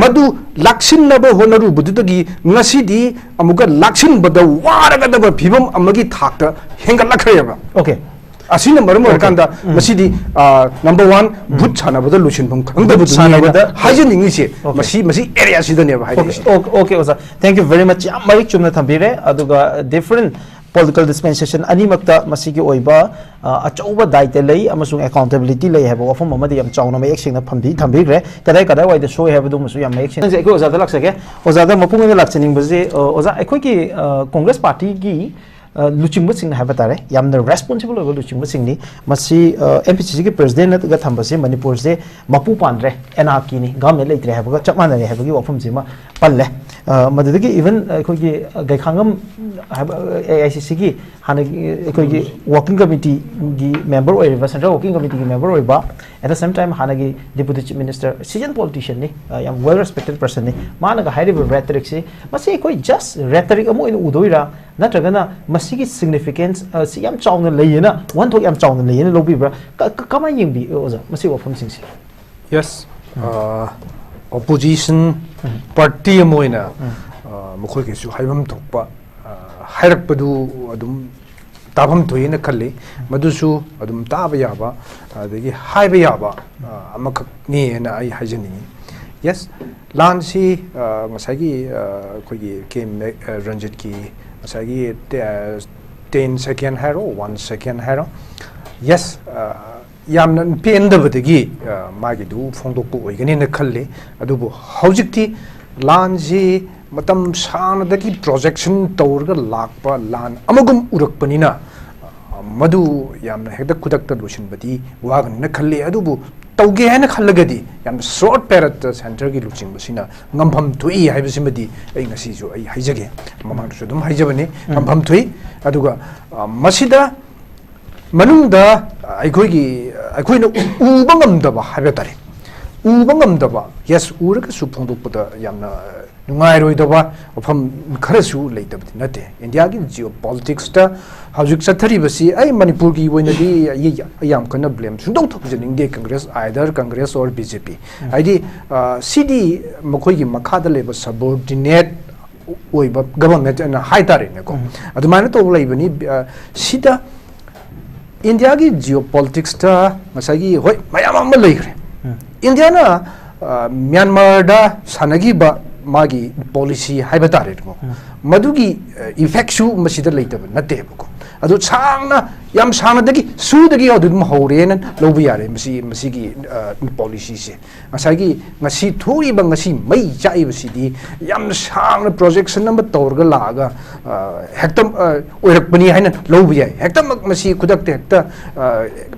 ꯃꯗꯨ ꯂꯥꯛꯁꯤꯟꯅꯕ ꯍꯣꯠꯅꯔꯨꯕꯗꯨꯗꯒꯤ ꯉꯁꯤꯗꯤ ꯑꯃꯨꯛꯀ ꯂꯥꯛꯁꯤꯟꯕꯗ ꯋꯥꯔꯒꯗꯕ ꯐꯤꯕꯝ ꯑꯃꯒꯤ ꯊꯥꯛꯇ ꯍꯦꯟꯒꯠꯂꯛꯈ꯭ꯔꯦꯕ꯫ Okay. ꯑꯁꯤꯅ ꯃꯔꯝ ꯑꯣꯏꯔꯀꯥꯟꯗ ꯃꯁꯤꯗꯤ, ꯑ, number one, ꯚꯨꯠ ꯁꯥꯟꯅꯕꯗ ꯂꯣꯏꯁꯤꯟꯐꯝ ꯈꯪꯗꯕꯗꯨꯅꯦꯅ ꯁꯥꯟꯅꯕꯗ ꯍꯥꯏꯖꯅꯤꯡꯉꯤꯁꯦ꯫ Okay. ꯃꯁꯤ, ꯃꯁꯤ area ꯁꯤꯗꯅꯦꯕ ꯍꯥꯏꯔꯛꯏꯁꯦ꯫ Okay, okay, okay, ꯑꯣꯖꯥ, thank you very much. ꯌꯥꯝ ꯃꯔꯤꯛ ꯆꯨꯝꯅ ꯊꯝꯕꯤꯔꯦ꯫ ꯑꯗꯨꯒ different political dispensation ꯑꯅꯤꯃꯛꯇ ꯃꯁꯤꯒꯤ ꯑꯣꯏꯕ, ꯑ, ꯑꯆꯧꯕ ꯗꯥꯏꯇ ꯂꯩ ꯑꯃꯁꯨꯡ accountability ꯂꯩ ꯍꯥꯏꯕ ꯋꯥꯐꯝ ꯑꯃꯗꯤ ꯌꯥꯝ ꯆꯥꯎꯅ ꯃꯌꯦꯛ ꯁꯦꯡꯅ ꯊꯝꯕꯤ-, ꯊꯝꯕꯤꯈ꯭ꯔꯦ꯫ ꯀꯗꯥꯏ ꯀꯗꯥꯏꯋꯥꯏꯗ ꯁꯣꯏ ꯍꯥꯏꯕꯗꯨꯃꯁꯨ ꯌꯥꯝ ꯃꯌꯦꯛ ꯁꯦꯡꯅ꯫ ꯑꯩꯈꯣꯏ ꯑꯣꯖꯥꯗ ꯂꯥꯛꯆꯒꯦ꯫ ꯑꯣꯖꯥꯗ ꯃꯄꯨꯡ ꯑꯣꯏꯅ ꯂꯥꯛꯆꯅꯤꯡꯕꯁꯦ, ꯑ, ꯑꯣꯖꯥ, ꯑꯩꯈꯣꯏꯒꯤ, ꯑ, ꯀꯣꯡꯒ꯭ꯔꯦꯁ ꯄꯥꯔꯇꯤꯒꯤ ꯑ, ꯂꯨꯆꯤꯡꯕꯁꯤꯡꯅ ꯍꯥꯏꯕ ꯇꯥꯔꯦ, ꯌꯥꯝꯅ ꯔꯦꯁꯄꯣꯟꯁꯤꯕꯜ ꯑꯣꯏꯕ ꯂꯨꯆꯤꯡꯕꯁꯤꯡꯅꯤ꯫ ꯃꯁꯤ, ꯑ, ꯑꯦꯝ ꯄꯤ ꯁꯤ ꯁꯤꯒꯤ ꯄ꯭ꯔꯁꯤꯗꯦꯟꯅꯒ ꯊꯝꯕꯁꯦ ꯃꯅꯤꯄꯨꯔꯁꯦ ꯃꯄꯨ ꯄꯥꯟꯗ꯭ꯔꯦ, ꯑꯦꯅꯥꯔꯀꯤꯅꯤ, ꯒꯚꯔꯟꯃꯦꯟ ꯂꯩꯇ꯭ꯔꯦ ꯍꯥꯏꯕꯒ ꯆꯞ ꯃꯥꯟꯅꯔꯦ ꯍꯥꯏꯕꯒꯤ ꯋꯥꯐꯝꯁꯤꯃ ꯄꯜꯂꯦ꯫ ꯑ, ꯃꯗꯨꯗꯒꯤ ꯏꯚꯟ ꯑꯩꯈꯣꯏꯒꯤ ꯒꯩꯈꯥꯡꯉꯝ ꯍꯥꯏꯕ, ꯑꯦ ꯑꯥꯏ ꯁꯤ ꯁꯤꯒꯤ ꯍꯥꯟꯅꯒꯤ ꯑꯩꯈꯣꯏꯒꯤ ꯋꯥꯔꯀꯤꯡ ꯀꯃꯤꯇꯤꯒꯤ ꯃꯦꯝꯕꯔ ꯑꯣꯏꯔꯤꯕ, ꯁꯦꯟꯇ꯭ꯔꯦꯜ ꯋꯥꯔꯀꯤꯡ ꯀꯃꯤꯇꯤꯒꯤ ꯃꯦꯝꯕꯔ ꯑꯣꯏꯕ, at the same time ꯍꯥꯟꯅꯒꯤ ꯗꯤꯄꯨꯇꯤ ꯆꯤꯐ ꯃꯤꯅꯤꯁꯇꯔ, ꯁꯤꯖꯟ ꯄꯣꯂꯤꯇꯤꯁꯤꯌꯟꯅꯤ, ꯑ, ꯌꯥꯝ ꯋꯦꯜ ꯔꯦꯁꯄꯦꯛꯇꯦꯠ ꯄꯔꯁꯟꯅꯤ꯫ ꯃꯥꯅꯒ ꯍꯥꯏꯔꯤꯕ ꯔꯦꯇꯔꯤꯛꯁꯤ, ꯃꯁꯤ ꯑꯩꯈꯣꯏ ꯖꯁ ꯔꯦꯇꯔꯤꯛ ꯑꯃ ꯑꯣꯏꯅ ꯎꯗꯣꯏꯔꯥ, ꯅꯠꯇ꯭ꯔꯒꯅ ꯃꯁꯤꯒꯤ ꯁꯤꯒꯅꯤꯐꯤꯀꯦꯟꯁ, ꯑ, ꯁꯤ ꯌꯥꯝ ꯆꯥꯎꯅ ꯂꯩꯌꯦꯅ, ꯋꯥꯍꯟꯊꯣꯛ ꯌꯥꯝ ꯆꯥꯎꯅ ꯂꯩꯌꯦꯅ ꯂꯧꯕꯤꯕ꯭ꯔꯥ? ꯀ-, ꯀ-, ꯀꯃꯥꯏꯅ ꯌꯦꯡꯕꯤ, ꯑꯣꯖꯥ, ꯃꯁꯤ ꯋꯥꯐꯝꯁꯤꯡꯁꯦ? ꯌꯦꯁ, ꯑꯣꯄꯣꯖꯤꯁꯟ ꯄꯥꯔꯇꯤ ꯑꯃ ꯑꯣꯏꯅ, ꯑ, ꯃꯈꯣꯏꯒꯤꯁꯨ ꯍꯥꯏꯐꯝ ꯊꯣꯛꯄ, ꯑ, ꯍꯥꯏꯔꯛꯄꯗꯨ ꯑꯗꯨꯝ ꯇꯥꯐꯝ ꯊꯣꯛꯏꯅ ꯈꯜꯂꯤ꯫ ꯃꯗꯨꯁꯨ ꯑꯗꯨꯝ ꯇꯥꯕ ꯌꯥꯕ, ꯑꯗꯒꯤ ꯍꯥꯏꯕ ꯌꯥꯕ, ꯑ, ꯑꯃꯈꯛꯅꯤ ꯍꯥꯏꯅ ꯑꯩ ꯍꯥꯏꯖꯅꯤꯡꯉꯤ꯫ ꯌꯦꯁ, ꯂꯥꯟꯁꯤ, ꯑ, ꯉꯁꯥꯏꯒꯤ, ꯑ, ꯑꯩꯈꯣꯏꯒꯤ ꯀꯦ ꯃꯦ-, ꯑ, ꯔꯟꯖꯤꯠꯀꯤ ꯉꯁꯥꯏꯒꯤ ꯇꯦ-, ꯑ, ꯇꯦꯟ ꯁꯦꯀꯦꯟ ꯍꯥꯏꯔꯣ, ꯋꯥꯟ ꯁꯦꯀꯦꯟ ꯍꯥꯏꯔꯣ, ꯌꯦꯁ, ꯑ, ꯌꯥꯝꯅ ꯄꯦꯟꯗꯕꯗꯒꯤ, ꯑ, ꯃꯥꯒꯤꯗꯨ ꯐꯣꯡꯗꯣꯛꯄ ꯑꯣꯏꯒꯅꯤꯅ ꯈꯜꯂꯤ꯫ ꯑꯗꯨꯕꯨ ꯍꯧꯖꯤꯛꯇꯤ ꯂꯥꯟꯁꯤ ꯃꯇꯝ ꯁꯥꯡꯅꯗꯒꯤ ꯄ꯭ꯔꯣꯖꯦꯛꯁꯟ ꯇꯧꯔꯒ ꯂꯥꯛꯄ ꯂꯥꯟ ꯑꯃꯒꯨꯝ ꯎꯔꯛꯄꯅꯤꯅ, ꯑ, ꯃꯗꯨ ꯌꯥꯝꯅ ꯍꯦꯛꯇ ꯈꯨꯗꯛꯇ ꯂꯣꯏꯁꯤꯟꯕꯗꯤ ꯋꯥꯒꯅꯤꯅ ꯈꯜꯂꯤ꯫ ꯑꯗꯨꯕꯨ ꯇꯧꯒꯦ ꯍꯥꯏꯅ ꯈꯜꯂꯒꯗꯤ ꯌꯥꯝꯅ ꯁꯣꯔꯠ ꯄꯦꯔꯠꯇ ꯁꯦꯟꯇꯔꯒꯤ ꯂꯨꯆꯤꯡꯕꯁꯤꯅ ꯉꯝꯐꯝ ꯊꯣꯛꯏ ꯍꯥꯏꯕꯁꯤꯃꯗꯤ ꯑꯩ ꯉꯁꯤꯁꯨ ꯑꯩ ꯍꯥꯏꯖꯒꯦ, ꯃꯃꯥꯡꯗꯁꯨ ꯑꯗꯨꯝ ꯍꯥꯏꯖꯕꯅꯤ, ꯉꯝꯐꯝ ꯊꯣꯛꯏ꯫ ꯑꯗꯨꯒ, ꯑ, ꯃꯁꯤꯗ ꯃꯅꯨꯡꯗ ꯑꯩꯈꯣꯏꯒꯤ, ꯑꯩꯈꯣꯏꯅ ꯎꯕ ꯉꯝꯗꯕ ꯍꯥꯏꯕ ꯇꯥꯔꯦ, ꯎꯕ ꯉꯝꯗꯕ, ꯌꯦꯁ, ꯎꯔꯒꯁꯨ ꯐꯣꯡꯗꯣꯛꯄꯗ ꯌꯥꯝꯅ ꯅꯨꯡꯉꯥꯏꯔꯣꯏꯗꯕ ꯋꯥꯐꯝ ꯈꯔꯁꯨ ꯂꯩꯇꯕꯗꯤ ꯅꯠꯇꯦ꯫ ꯏꯟꯗꯤꯌꯥꯒꯤ ꯖꯤꯑꯣ ꯄꯣꯂꯤꯇꯤꯛꯁꯇ ꯍꯧꯖꯤꯛ ꯆꯠꯊꯔꯤꯕꯁꯤ ꯑꯩ ꯃꯅꯤꯄꯨꯔꯒꯤ ꯑꯣꯏꯅꯗꯤ ꯑꯩ, ꯑꯩ ꯌꯥꯝ ꯀꯟꯅ ꯕ꯭ꯂꯦꯝ ꯁꯨꯡꯇꯧ ꯇꯧꯖꯅꯤꯡꯗꯦ, Congress, either Congress or B J P꯫ ꯍꯥꯏꯗꯤ, ꯑ, ꯁꯤꯗꯤ ꯃꯈꯣꯏꯒꯤ ꯃꯈꯥꯗ ꯂꯩꯕ ꯁꯕꯑꯣꯔꯗꯤꯅꯦꯠ ꯑꯣꯏꯕ ꯒꯚꯔꯟꯃꯦꯟꯠ ꯑꯅ ꯍꯥꯏꯇꯥꯔꯦꯅꯦꯀꯣ꯫ ꯑꯗꯨꯃꯥꯏꯅ ꯇꯧꯕ ꯂꯩꯕꯅꯤ꯫ ꯑ, ꯁꯤꯗ ꯏꯟꯗꯤꯌꯥꯒꯤ ꯖꯤꯑꯣ ꯄꯣꯂꯤꯇꯤꯛꯁꯇ ꯉꯁꯥꯏꯒꯤ, ꯍꯣꯏ, ꯃꯌꯥꯝ ꯑꯃ ꯂꯩꯈ꯭ꯔꯦ꯫ ꯏꯟꯗꯤꯌꯥꯅ, ꯑ, ꯃ꯭ꯌꯥꯟꯃꯥꯔꯗ ꯁꯥꯟꯅꯈꯤꯕ ꯃꯥꯒꯤ ꯄꯣꯂꯤꯁꯤ ꯍꯥꯏꯕ ꯇꯥꯔꯦꯀꯣ, ꯃꯗꯨꯒꯤ, ꯑ, ꯏꯐꯦꯛꯁꯨ ꯃꯁꯤꯗ ꯂꯩꯇꯕ ꯅꯠꯇꯦꯕꯀꯣ꯫ ꯑꯗꯨ ꯁꯥꯡꯅ, ꯌꯥꯝ ꯁꯥꯡꯅꯗꯒꯤ, ꯁꯨꯗꯒꯤ ꯑꯗꯨꯝ ꯍꯧꯔꯦꯅ ꯂꯧꯕ ꯌꯥꯔꯦ꯫ ꯃꯁꯤ, ꯃꯁꯤꯒꯤ, ꯑ, ꯄꯣꯂꯤꯁꯤꯁꯦ꯫ ꯉꯁꯥꯏꯒꯤ ꯉꯁꯤ ꯊꯣꯛꯏꯕ, ꯉꯁꯤ ꯃꯩ ꯆꯥꯛꯏꯕꯁꯤꯗꯤ ꯌꯥꯝ ꯁꯥꯡꯅ ꯄ꯭ꯔꯣꯖꯦꯛꯁꯟ ꯑꯃ ꯇꯧꯔꯒ ꯂꯥꯛꯑꯒ, ꯑ, ꯍꯦꯛꯇ, ꯑ, ꯑꯣꯏꯔꯛꯄꯅꯤ ꯍꯥꯏꯅ ꯂꯧꯕ ꯌꯥꯏ꯫ ꯍꯦꯛꯇꯃꯛ ꯃꯁꯤ ꯈꯨꯗꯛꯇ ꯍꯦꯛꯇ, ꯑ,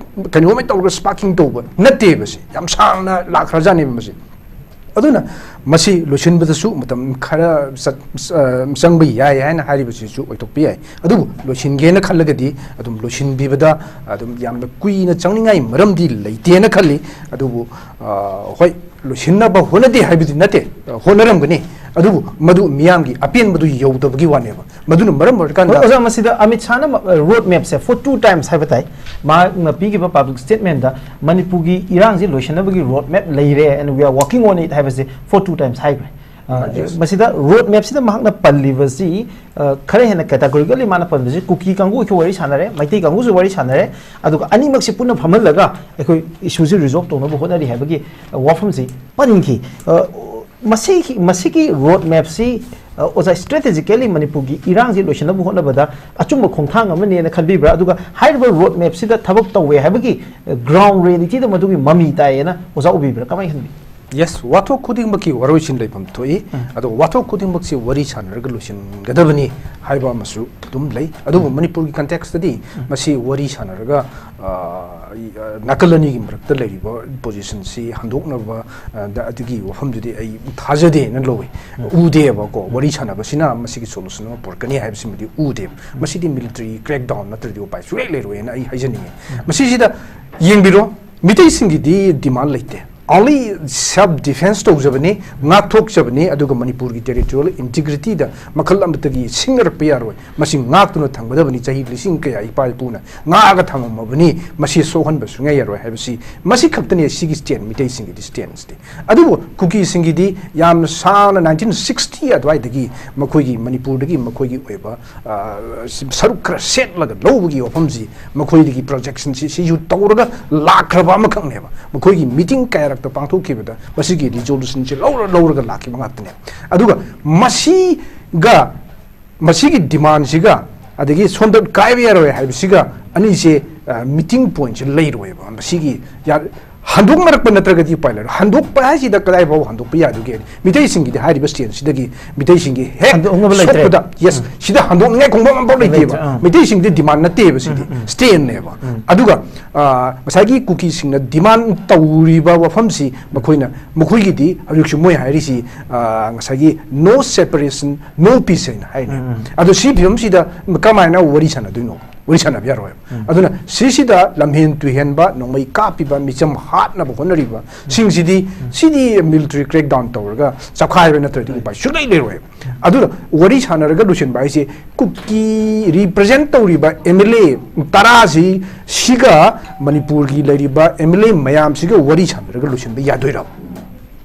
ꯀꯩꯅꯣꯝꯃ ꯇꯧꯔꯒ ꯁ꯭ꯄꯥꯔꯀꯤꯡ ꯇꯧꯕ ꯅꯠꯇꯦꯕ꯫ ꯁꯤ ꯌꯥꯝ ꯁꯥꯡꯅ ꯂꯥꯛꯈ꯭ꯔꯖꯥꯠꯅꯦꯕ ꯃꯁꯤ꯫ ꯑꯗꯨꯅ ꯃꯁꯤ ꯂꯣꯏꯁꯤꯟꯕꯗꯁꯨ ꯃꯇꯝ ꯈꯔ ꯆꯠ-, ꯑ, ꯆꯪꯕ ꯌꯥꯏ ꯍꯥꯏꯅ ꯍꯥꯏꯔꯤꯕꯁꯤꯁꯨ ꯑꯣꯏꯊꯣꯛꯄ ꯌꯥꯏ꯫ ꯑꯗꯨꯕꯨ ꯂꯣꯏꯁꯤꯟꯒꯦꯅ ꯈꯜꯂꯒꯗꯤ ꯑꯗꯨꯝ ꯂꯣꯏꯁꯤꯟꯕꯤꯕꯗ ꯑꯗꯨꯝ ꯌꯥꯝꯅ ꯀꯨꯏꯅ ꯆꯪꯅꯤꯡꯉꯥꯏ ꯃꯔꯝꯗꯤ ꯂꯩꯇꯦꯅ ꯈꯜꯂꯤ꯫ ꯑꯗꯨꯕꯨ, ꯑ, ꯍꯣꯏ, ꯂꯣꯏꯁꯤꯟꯅꯕ ꯍꯣꯠꯅꯗꯦ ꯍꯥꯏꯕꯗꯤ ꯅꯠꯇꯦ, ꯑ, ꯍꯣꯠꯅꯔꯝꯒꯅꯤ꯫ ꯑꯗꯨꯕꯨ ꯃꯗꯨ ꯃꯤꯌꯥꯝꯒꯤ ꯑꯄꯦꯟꯕꯗꯨ ꯌꯧꯗꯕꯒꯤ ꯋꯥꯅꯦꯕ꯫ ꯃꯗꯨꯅ ꯃꯔꯝ ꯑꯣꯏꯔꯀꯥꯟꯗ ꯍꯣꯏ, ꯑꯣꯖꯥ, ꯃꯁꯤꯗ ꯑꯃꯤꯠ ꯁꯥꯍꯅ, ꯑ, ꯔꯣꯗ ꯃꯦꯞꯁꯦ for two times ꯍꯥꯏꯕ ꯇꯥꯏ꯫ ꯃꯍꯥꯛꯅ ꯄꯤꯈꯤꯕ ꯄꯕ꯭ꯂꯤꯛ ꯁ꯭ꯇꯦꯠꯃꯦꯟꯗ ꯃꯅꯤꯄꯨꯔꯒꯤ ꯏꯔꯥꯡꯁꯤ ꯂꯣꯏꯁꯤꯟꯅꯕꯒꯤ ꯔꯣꯗ ꯃꯦꯞ ꯂꯩꯔꯦ, and we are working on it ꯍꯥꯏꯕꯁꯦ for two times ꯍꯥꯏꯈ꯭ꯔꯦ꯫ ꯑ, Yes. ꯃꯁꯤꯗ ꯔꯣꯗ ꯃꯦꯞꯁꯤꯗ ꯃꯍꯥꯛꯅ ꯄꯜꯂꯤꯕꯁꯤ, ꯑ, ꯈꯔ ꯍꯦꯟꯅ categorically ꯃꯥꯅ ꯄꯟꯕꯁꯤ ꯀꯨꯀꯤ ꯀꯥꯡꯕꯨ ꯑꯩꯈꯣꯏ ꯋꯥꯔꯤ ꯁꯥꯟꯅꯔꯦ, ꯃꯩꯇꯩ ꯀꯥꯡꯕꯨꯁꯨ ꯋꯥꯔꯤ ꯁꯥꯟꯅꯔꯦ, ꯑꯗꯨꯒ ꯑꯅꯤꯃꯛꯁꯤ ꯄꯨꯟꯅ ꯐꯝꯍꯜꯂꯒ ꯑꯩꯈꯣꯏ ꯏꯁꯨꯁꯤ ꯔꯤꯖꯣꯜꯕ ꯇꯧꯅꯕ ꯍꯣꯠꯅꯔꯤ ꯍꯥꯏꯕꯒꯤ, ꯑ, ꯋꯥꯐꯝꯁꯤ ꯄꯟꯈꯤ꯫ ꯑ, ꯃꯁꯤꯒꯤ, ꯃꯁꯤꯒꯤ ꯔꯣꯗ ꯃꯦꯞꯁꯤ, ꯑ, ꯑꯣꯖꯥ, strategically ꯃꯅꯤꯄꯨꯔꯒꯤ ꯏꯔꯥꯡꯁꯤ ꯂꯣꯏꯁꯤꯟꯅꯕ ꯍꯣꯠꯅꯕꯗ ꯑꯆꯨꯝꯕ ꯈꯣꯡꯊꯥꯡ ꯑꯃꯅꯦꯅ ꯈꯟꯕꯤꯕ꯭ꯔꯥ? ꯑꯗꯨꯒ ꯍꯥꯏꯔꯤꯕ ꯔꯣꯗ ꯃꯦꯞꯁꯤꯗ ꯊꯕꯛ ꯇꯧꯋꯦ ꯍꯥꯏꯕꯒꯤ, ꯑ, ground realityꯗ ꯃꯗꯨꯒꯤ ꯃꯃꯤ ꯇꯥꯏꯌꯦꯅ ꯑꯣꯖꯥ ꯎꯕꯤꯕ꯭ꯔꯥ? ꯀꯃꯥꯏꯅ ꯈꯟꯕꯤ? Yes, ꯋꯥꯊꯣꯛ ꯈꯨꯗꯤꯡꯃꯛꯀꯤ ꯋꯥꯔꯣꯏꯁꯤꯟ ꯂꯩꯐꯝ ꯊꯣꯛꯏ꯫ ꯎꯝ꯫ ꯑꯗꯣ ꯋꯥꯊꯣꯛ ꯈꯨꯗꯤꯡꯃꯛꯁꯤ ꯋꯥꯔꯤ ꯁꯥꯟꯅꯔꯒ ꯂꯣꯏꯁꯤꯟꯒꯗꯕꯅꯤ ꯍꯥꯏꯕ ꯑꯃꯁꯨ ꯑꯗꯨꯝ ꯂꯩ꯫ ꯑꯗꯨꯕꯨ ꯎꯝ꯫ ꯃꯅꯤꯄꯨꯔꯒꯤ contextꯇꯗꯤ ꯎꯝ꯫ ꯃꯁꯤ ꯋꯥꯔꯤ ꯁꯥꯟꯅꯔꯒ, ꯑ, ꯅꯥꯀꯜ ꯑꯅꯤꯒꯤ ꯃꯔꯛꯇ ꯂꯩꯔꯤꯕ positionꯁꯤ ꯍꯟꯗꯣꯛꯅꯕ, ꯑ, ꯗ-, ꯑꯗꯨꯒꯤ ꯋꯥꯐꯝꯗꯨꯗꯤ ꯑꯩ ꯊꯥꯖꯗꯦꯅ ꯂꯧꯏ꯫ ꯎꯝ꯫ ꯎꯗꯦꯕꯀꯣ, ꯎꯝ꯫ ꯋꯥꯔꯤ ꯁꯥꯟꯅꯕꯁꯤꯅ ꯃꯁꯤꯒꯤ solution ꯑꯃ ꯄꯨꯔꯛꯀꯅꯤ ꯍꯥꯏꯕꯁꯤꯃꯗꯤ ꯎꯗꯦꯕ꯫ ꯎꯝ꯫ ꯃꯁꯤꯗꯤ military crackdown ꯅꯠꯇ꯭ꯔꯗꯤ ꯎꯄꯥꯏ ꯁꯨꯡꯂꯩ ꯂꯩꯔꯣꯏꯅ ꯑꯩ ꯍꯥꯏꯖꯅꯤꯡꯉꯤ꯫ ꯎꯝ꯫ ꯃꯁꯤꯁꯤꯗ ꯌꯦꯡꯕꯤꯔꯣ, ꯃꯤꯇꯩꯁꯤꯡꯒꯤꯗꯤ demand ꯂꯩꯇꯦ꯫ Only self defense ꯇꯧꯖꯕꯅꯤ, ꯉꯥꯛꯊꯣꯛꯆꯕꯅꯤ, ꯑꯗꯨꯒ ꯃꯅꯤꯄꯨꯔꯒꯤ territorial integrityꯗ ꯃꯈꯜ ꯑꯃꯠꯇꯒꯤ ꯁꯤꯡꯅꯔꯛꯄ ꯌꯥꯔꯣꯏ꯫ ꯃꯁꯤ ꯉꯥꯛꯇꯨꯅ ꯊꯝꯒꯗꯕꯅꯤ, ꯆꯍꯤ ꯂꯤꯁꯤꯡ ꯀꯌꯥ ꯏꯄꯥ ꯏꯄꯨꯅ ꯉꯥꯛꯑꯒ ꯊꯝꯃꯝꯃꯕꯅꯤ, ꯃꯁꯤ ꯁꯣꯛꯍꯟꯕ ꯁꯨꯡꯌꯥ ꯌꯥꯔꯣꯏ ꯍꯥꯏꯕꯁꯤ, ꯃꯁꯤ ꯈꯛꯇꯅꯤ ꯁꯤꯒꯤ stand, ꯃꯤꯇꯩꯁꯤꯡꯒꯤꯗꯤ standꯁꯤ꯫ ꯑꯗꯨꯕꯨ ꯀꯨꯀꯤꯁꯤꯡꯒꯤꯗꯤ ꯌꯥꯝꯅ ꯁꯥꯡꯅ nineteen sixty ꯑꯗꯨꯋꯥꯏꯗꯒꯤ ꯃꯈꯣꯏꯒꯤ ꯃꯅꯤꯄꯨꯔꯗꯒꯤ ꯃꯈꯣꯏꯒꯤ ꯑꯣꯏꯕ, ꯑ, ꯁꯔꯨꯛ ꯈꯔ ꯁꯦꯠꯂꯒ ꯂꯧꯕꯒꯤ ꯋꯥꯐꯝꯁꯤ, ꯃꯈꯣꯏꯗꯒꯤ projectionꯁꯤ ꯁꯤꯁꯨ ꯇꯧꯔꯒ ꯂꯥꯛꯈ꯭ꯔꯕ ꯑꯃꯈꯛꯅꯦꯕ꯫ ꯃꯈꯣꯏꯒꯤ meeting ꯀꯌꯥꯔꯛꯇ ꯄꯥꯡꯊꯣꯛꯈꯤꯕꯗ ꯃꯁꯤꯒꯤ resolutionꯁꯤ ꯂꯧꯔ ꯂꯧꯔꯒ ꯂꯥꯛꯈꯤꯕ ꯉꯥꯛꯇꯅꯦꯕ꯫ ꯑꯗꯨꯒ ꯃꯁꯤꯒ, ꯃꯁꯤꯒꯤ demandꯁꯤꯒ ꯑꯗꯒꯤ ꯁꯣꯝꯗ ꯀꯥꯏꯕ ꯌꯥꯔꯣꯏ ꯍꯥꯏꯕꯁꯤꯒ ꯑꯅꯤꯁꯦ ꯃꯤꯇꯤꯡ ꯄꯣꯏꯟꯠꯁꯦ ꯂꯩꯔꯣꯏꯕ꯫ ꯃꯁꯤꯒꯤ ꯌꯥ- ꯍꯟꯗꯣꯛꯅꯔꯛꯄ ꯅꯠꯇ꯭ꯔꯒꯗꯤ ꯎꯄꯥꯏ ꯂꯩꯔꯣꯏ꯫ ꯍꯟꯗꯣꯛꯄ ꯍꯥꯏꯁꯤꯗ ꯀꯗꯥꯏ ꯐꯥꯎ ꯍꯟꯗꯣꯛꯄ ꯌꯥꯗꯣꯏꯒꯦ? ꯃꯤꯇꯩꯁꯤꯡꯒꯤꯗꯤ ꯍꯥꯏꯔꯤꯕ ꯁ꯭ꯇꯦꯟꯁꯤꯗꯒꯤ ꯃꯤꯇꯩꯁꯤꯡꯒꯤ ꯍꯦꯛ ꯍꯟꯗꯣꯛꯅꯕ ꯂꯩꯇ꯭ꯔꯦ꯫ ꯁꯣꯛꯄꯗ, ꯌꯦꯁ, ꯁꯤꯗ ꯍꯟꯗꯣꯛꯅꯤꯡꯉꯥꯏ ꯈꯣꯡꯐꯝ ꯑꯃꯐꯥꯎ ꯂꯩꯇꯦꯕ꯫ ꯂꯩꯇ꯭ꯔꯦ, ꯑꯥ꯫ ꯃꯤꯇꯩꯁꯤꯡꯗꯤ ꯗꯤꯃꯥꯟ ꯅꯠꯇꯦꯕ ꯁꯤꯗꯤ, ꯎꯝ, ꯎꯝ꯫ ꯁ꯭ꯇꯦꯟꯅꯦꯕ꯫ ꯎꯝ꯫ ꯑꯗꯨꯒ ꯑ, ꯉꯁꯥꯏꯒꯤ ꯀꯨꯀꯤꯁꯤꯡꯅ ꯗꯤꯃꯥꯟ ꯇꯧꯔꯤꯕ ꯋꯥꯐꯝꯁꯤ ꯃꯈꯣꯏꯅ, ꯃꯈꯣꯏꯒꯤꯗꯤ ꯍꯧꯖꯤꯛꯁꯨ ꯃꯣꯏ ꯍꯥꯏꯔꯤꯁꯤ, ꯑ, ꯉꯁꯥꯏꯒꯤ "No separation, no peace" ꯍꯥꯏꯅ ꯍꯥꯏꯅꯦ꯫ ꯎꯝ, ꯎꯝ꯫ ꯑꯗꯣ ꯁꯤ ꯐꯤꯕꯝꯁꯤꯗ ꯀꯃꯥꯏꯅ ꯋꯥꯔꯤ ꯁꯥꯟꯅꯗꯣꯏꯅꯣ? ꯋꯥꯔꯤ ꯁꯥꯟꯅꯕ ꯌꯥꯔꯣꯏ꯫ ꯎꯝ꯫ ꯑꯗꯨꯅ ꯁꯤꯁꯤꯗ ꯂꯝꯍꯦꯟ ꯇꯨꯍꯦꯟꯕ, ꯅꯣꯡꯃꯩ ꯀꯥꯞꯄꯤꯕ, ꯃꯤꯆꯝ ꯍꯥꯠꯅꯕ ꯍꯣꯠꯅꯔꯤꯕ ꯁꯤꯡꯁꯤꯗꯤ, ꯁꯤꯗꯤ ꯃꯤꯂꯤꯇꯔꯤ ꯀ꯭ꯔꯦꯛꯗꯥꯎꯟ ꯇꯧꯔꯒ ꯆꯞꯈꯥꯏꯕ ꯅꯠꯇ꯭ꯔꯗꯤ ꯎꯄꯥꯏ ꯁꯨꯡꯂꯩ ꯂꯩꯔꯣꯏ꯫ ꯑꯗꯨꯅ ꯋꯥꯔꯤ ꯁꯥꯟꯅꯔꯒ ꯂꯣꯏꯁꯤꯟꯕ ꯍꯥꯏꯁꯦ, ꯀꯨꯀꯤ ꯔꯤꯄ꯭ꯔꯖꯦꯟ ꯇꯧꯔꯤꯕ ꯑꯦꯝ ꯑꯦꯜ ꯑꯦ ꯇꯔꯥꯁꯤ, ꯁꯤꯒ ꯃꯅꯤꯄꯨꯔꯒꯤ ꯂꯩꯔꯤꯕ ꯑꯦꯝ ꯑꯦꯜ ꯑꯦ ꯃꯌꯥꯝꯁꯤꯒ ꯋꯥꯔꯤ ꯁꯥꯟꯅꯔꯒ ꯂꯣꯏꯁꯤꯟꯕ ꯌꯥꯗꯣꯏꯔꯕ?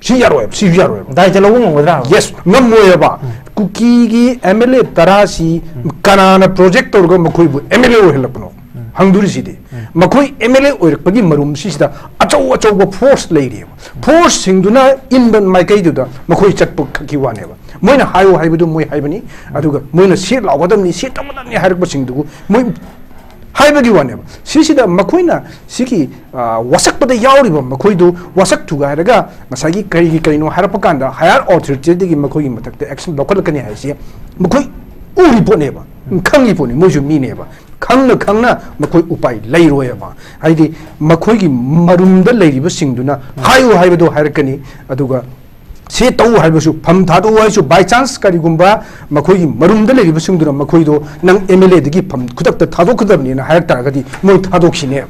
ꯁꯤ ꯌꯥꯔꯣꯏꯕ, ꯁꯤꯁꯨ ꯌꯥꯔꯣꯏꯕ꯫ ꯗꯥꯏꯇ ꯂꯧꯕ ꯉꯝꯒꯗ꯭ꯔꯥ? ꯌꯦꯁ, ꯉꯝꯃꯣꯏꯕ꯫ ꯀꯨꯀꯤꯒꯤ ꯑꯦꯝ ꯑꯦꯜ ꯑꯦ ꯇꯔꯥꯁꯤ ꯀꯅꯥꯅ ꯄ꯭ꯔꯣꯖꯦꯛ ꯇꯧꯔꯒ ꯃꯈꯣꯏꯕꯨ ꯑꯦꯝ ꯑꯦꯜ ꯑꯦ ꯑꯣꯏꯍꯜꯂꯛꯄꯅꯣ? ꯍꯪꯗꯣꯔꯤꯁꯤꯗꯤ꯫ ꯃꯈꯣꯏ ꯑꯦꯝ ꯑꯦꯜ ꯑꯦ ꯑꯣꯏꯔꯛꯄꯒꯤ ꯃꯔꯨꯝꯁꯤꯁꯤꯗ ꯑꯆꯧ ꯑꯆꯧꯕ ꯐꯣꯔꯁ ꯂꯩꯔꯤꯕ꯫ ꯐꯣꯔꯁꯁꯤꯡꯗꯨꯅ ꯏꯟꯕ ꯃꯥꯏꯀꯩꯗꯨꯗ ꯃꯈꯣꯏ ꯆꯠꯄ ꯈꯛꯀꯤ ꯋꯥꯅꯦꯕ꯫ ꯃꯣꯏꯅ ꯍꯥꯏꯌꯨ ꯍꯥꯏꯕꯗꯨ ꯃꯣꯏ ꯍꯥꯏꯕꯅꯤ, ꯑꯗꯨꯒ ꯃꯣꯏꯅ ꯁꯤ ꯂꯥꯎꯒꯗꯕꯅꯤ, ꯁꯤ ꯇꯧꯒꯗꯕꯅꯤ ꯍꯥꯏꯔꯛꯄꯁꯤꯡꯗꯨꯕꯨ ꯃꯣꯏ ꯍꯥꯏꯕꯒꯤ ꯋꯥꯅꯦꯕ꯫ ꯁꯤꯁꯤꯗ ꯃꯈꯣꯏꯅ ꯁꯤꯒꯤ, ꯑ, ꯋꯥꯁꯛꯄꯗ ꯌꯥꯎꯔꯤꯕ ꯃꯈꯣꯏꯗꯨ ꯋꯥꯁꯛ ꯊꯨꯒꯥꯏꯔꯒ ꯉꯁꯥꯏꯒꯤ ꯀꯔꯤꯒꯤ ꯀꯔꯤꯅꯣ ꯍꯥꯏꯔꯛꯄ ꯀꯥꯟꯗ ꯍꯥꯌꯔ ꯑꯣꯊꯣꯔꯤꯇꯤꯗꯒꯤ ꯃꯈꯣꯏꯒꯤ ꯃꯊꯛꯇ ꯑꯦꯛꯁꯟ ꯂꯧꯈꯠꯂꯛꯀꯅꯤ ꯍꯥꯏꯁꯦ ꯃꯈꯣꯏ ꯎꯔꯤ ꯄꯣꯠꯅꯦꯕ, ꯈꯪꯉꯤ ꯄꯣꯠꯅꯤ, ꯃꯣꯏꯁꯨ ꯃꯤꯅꯦꯕ꯫ ꯈꯪꯅ ꯈꯪꯅ ꯃꯈꯣꯏ ꯎꯄꯥꯏ ꯂꯩꯔꯣꯏꯕ꯫ ꯍꯥꯏꯗꯤ ꯃꯈꯣꯏꯒꯤ ꯃꯔꯨꯝꯗ ꯂꯩꯔꯤꯕꯁꯤꯡꯗꯨꯅ ꯍꯥꯏꯌꯨ ꯍꯥꯏꯕꯗꯣ ꯍꯥꯏꯔꯛꯀꯅꯤ, ꯑꯗꯨꯒ ꯁꯤ ꯇꯧ ꯍꯥꯏꯕꯁꯨ, ꯐꯝ ꯊꯥꯗꯣꯛꯎ ꯍꯥꯏꯁꯨ, ꯕꯥꯏ ꯆꯥꯟꯁ ꯀꯔꯤꯒꯨꯝꯕ ꯃꯈꯣꯏꯒꯤ ꯃꯔꯨꯝꯗ ꯂꯩꯔꯤꯕꯁꯤꯡꯗꯨꯅ ꯃꯈꯣꯏꯗꯣ ꯅꯪ ꯑꯦꯝ ꯑꯦꯜ ꯑꯦꯗꯒꯤ ꯐꯝ ꯈꯨꯗꯛꯇ ꯊꯥꯗꯣꯛꯀꯗꯕꯅꯤꯅ ꯍꯥꯏꯔꯛ ꯇꯥꯔꯒꯗꯤ ꯃꯣꯏ ꯊꯥꯗꯣꯛꯈꯤꯅꯦ꯫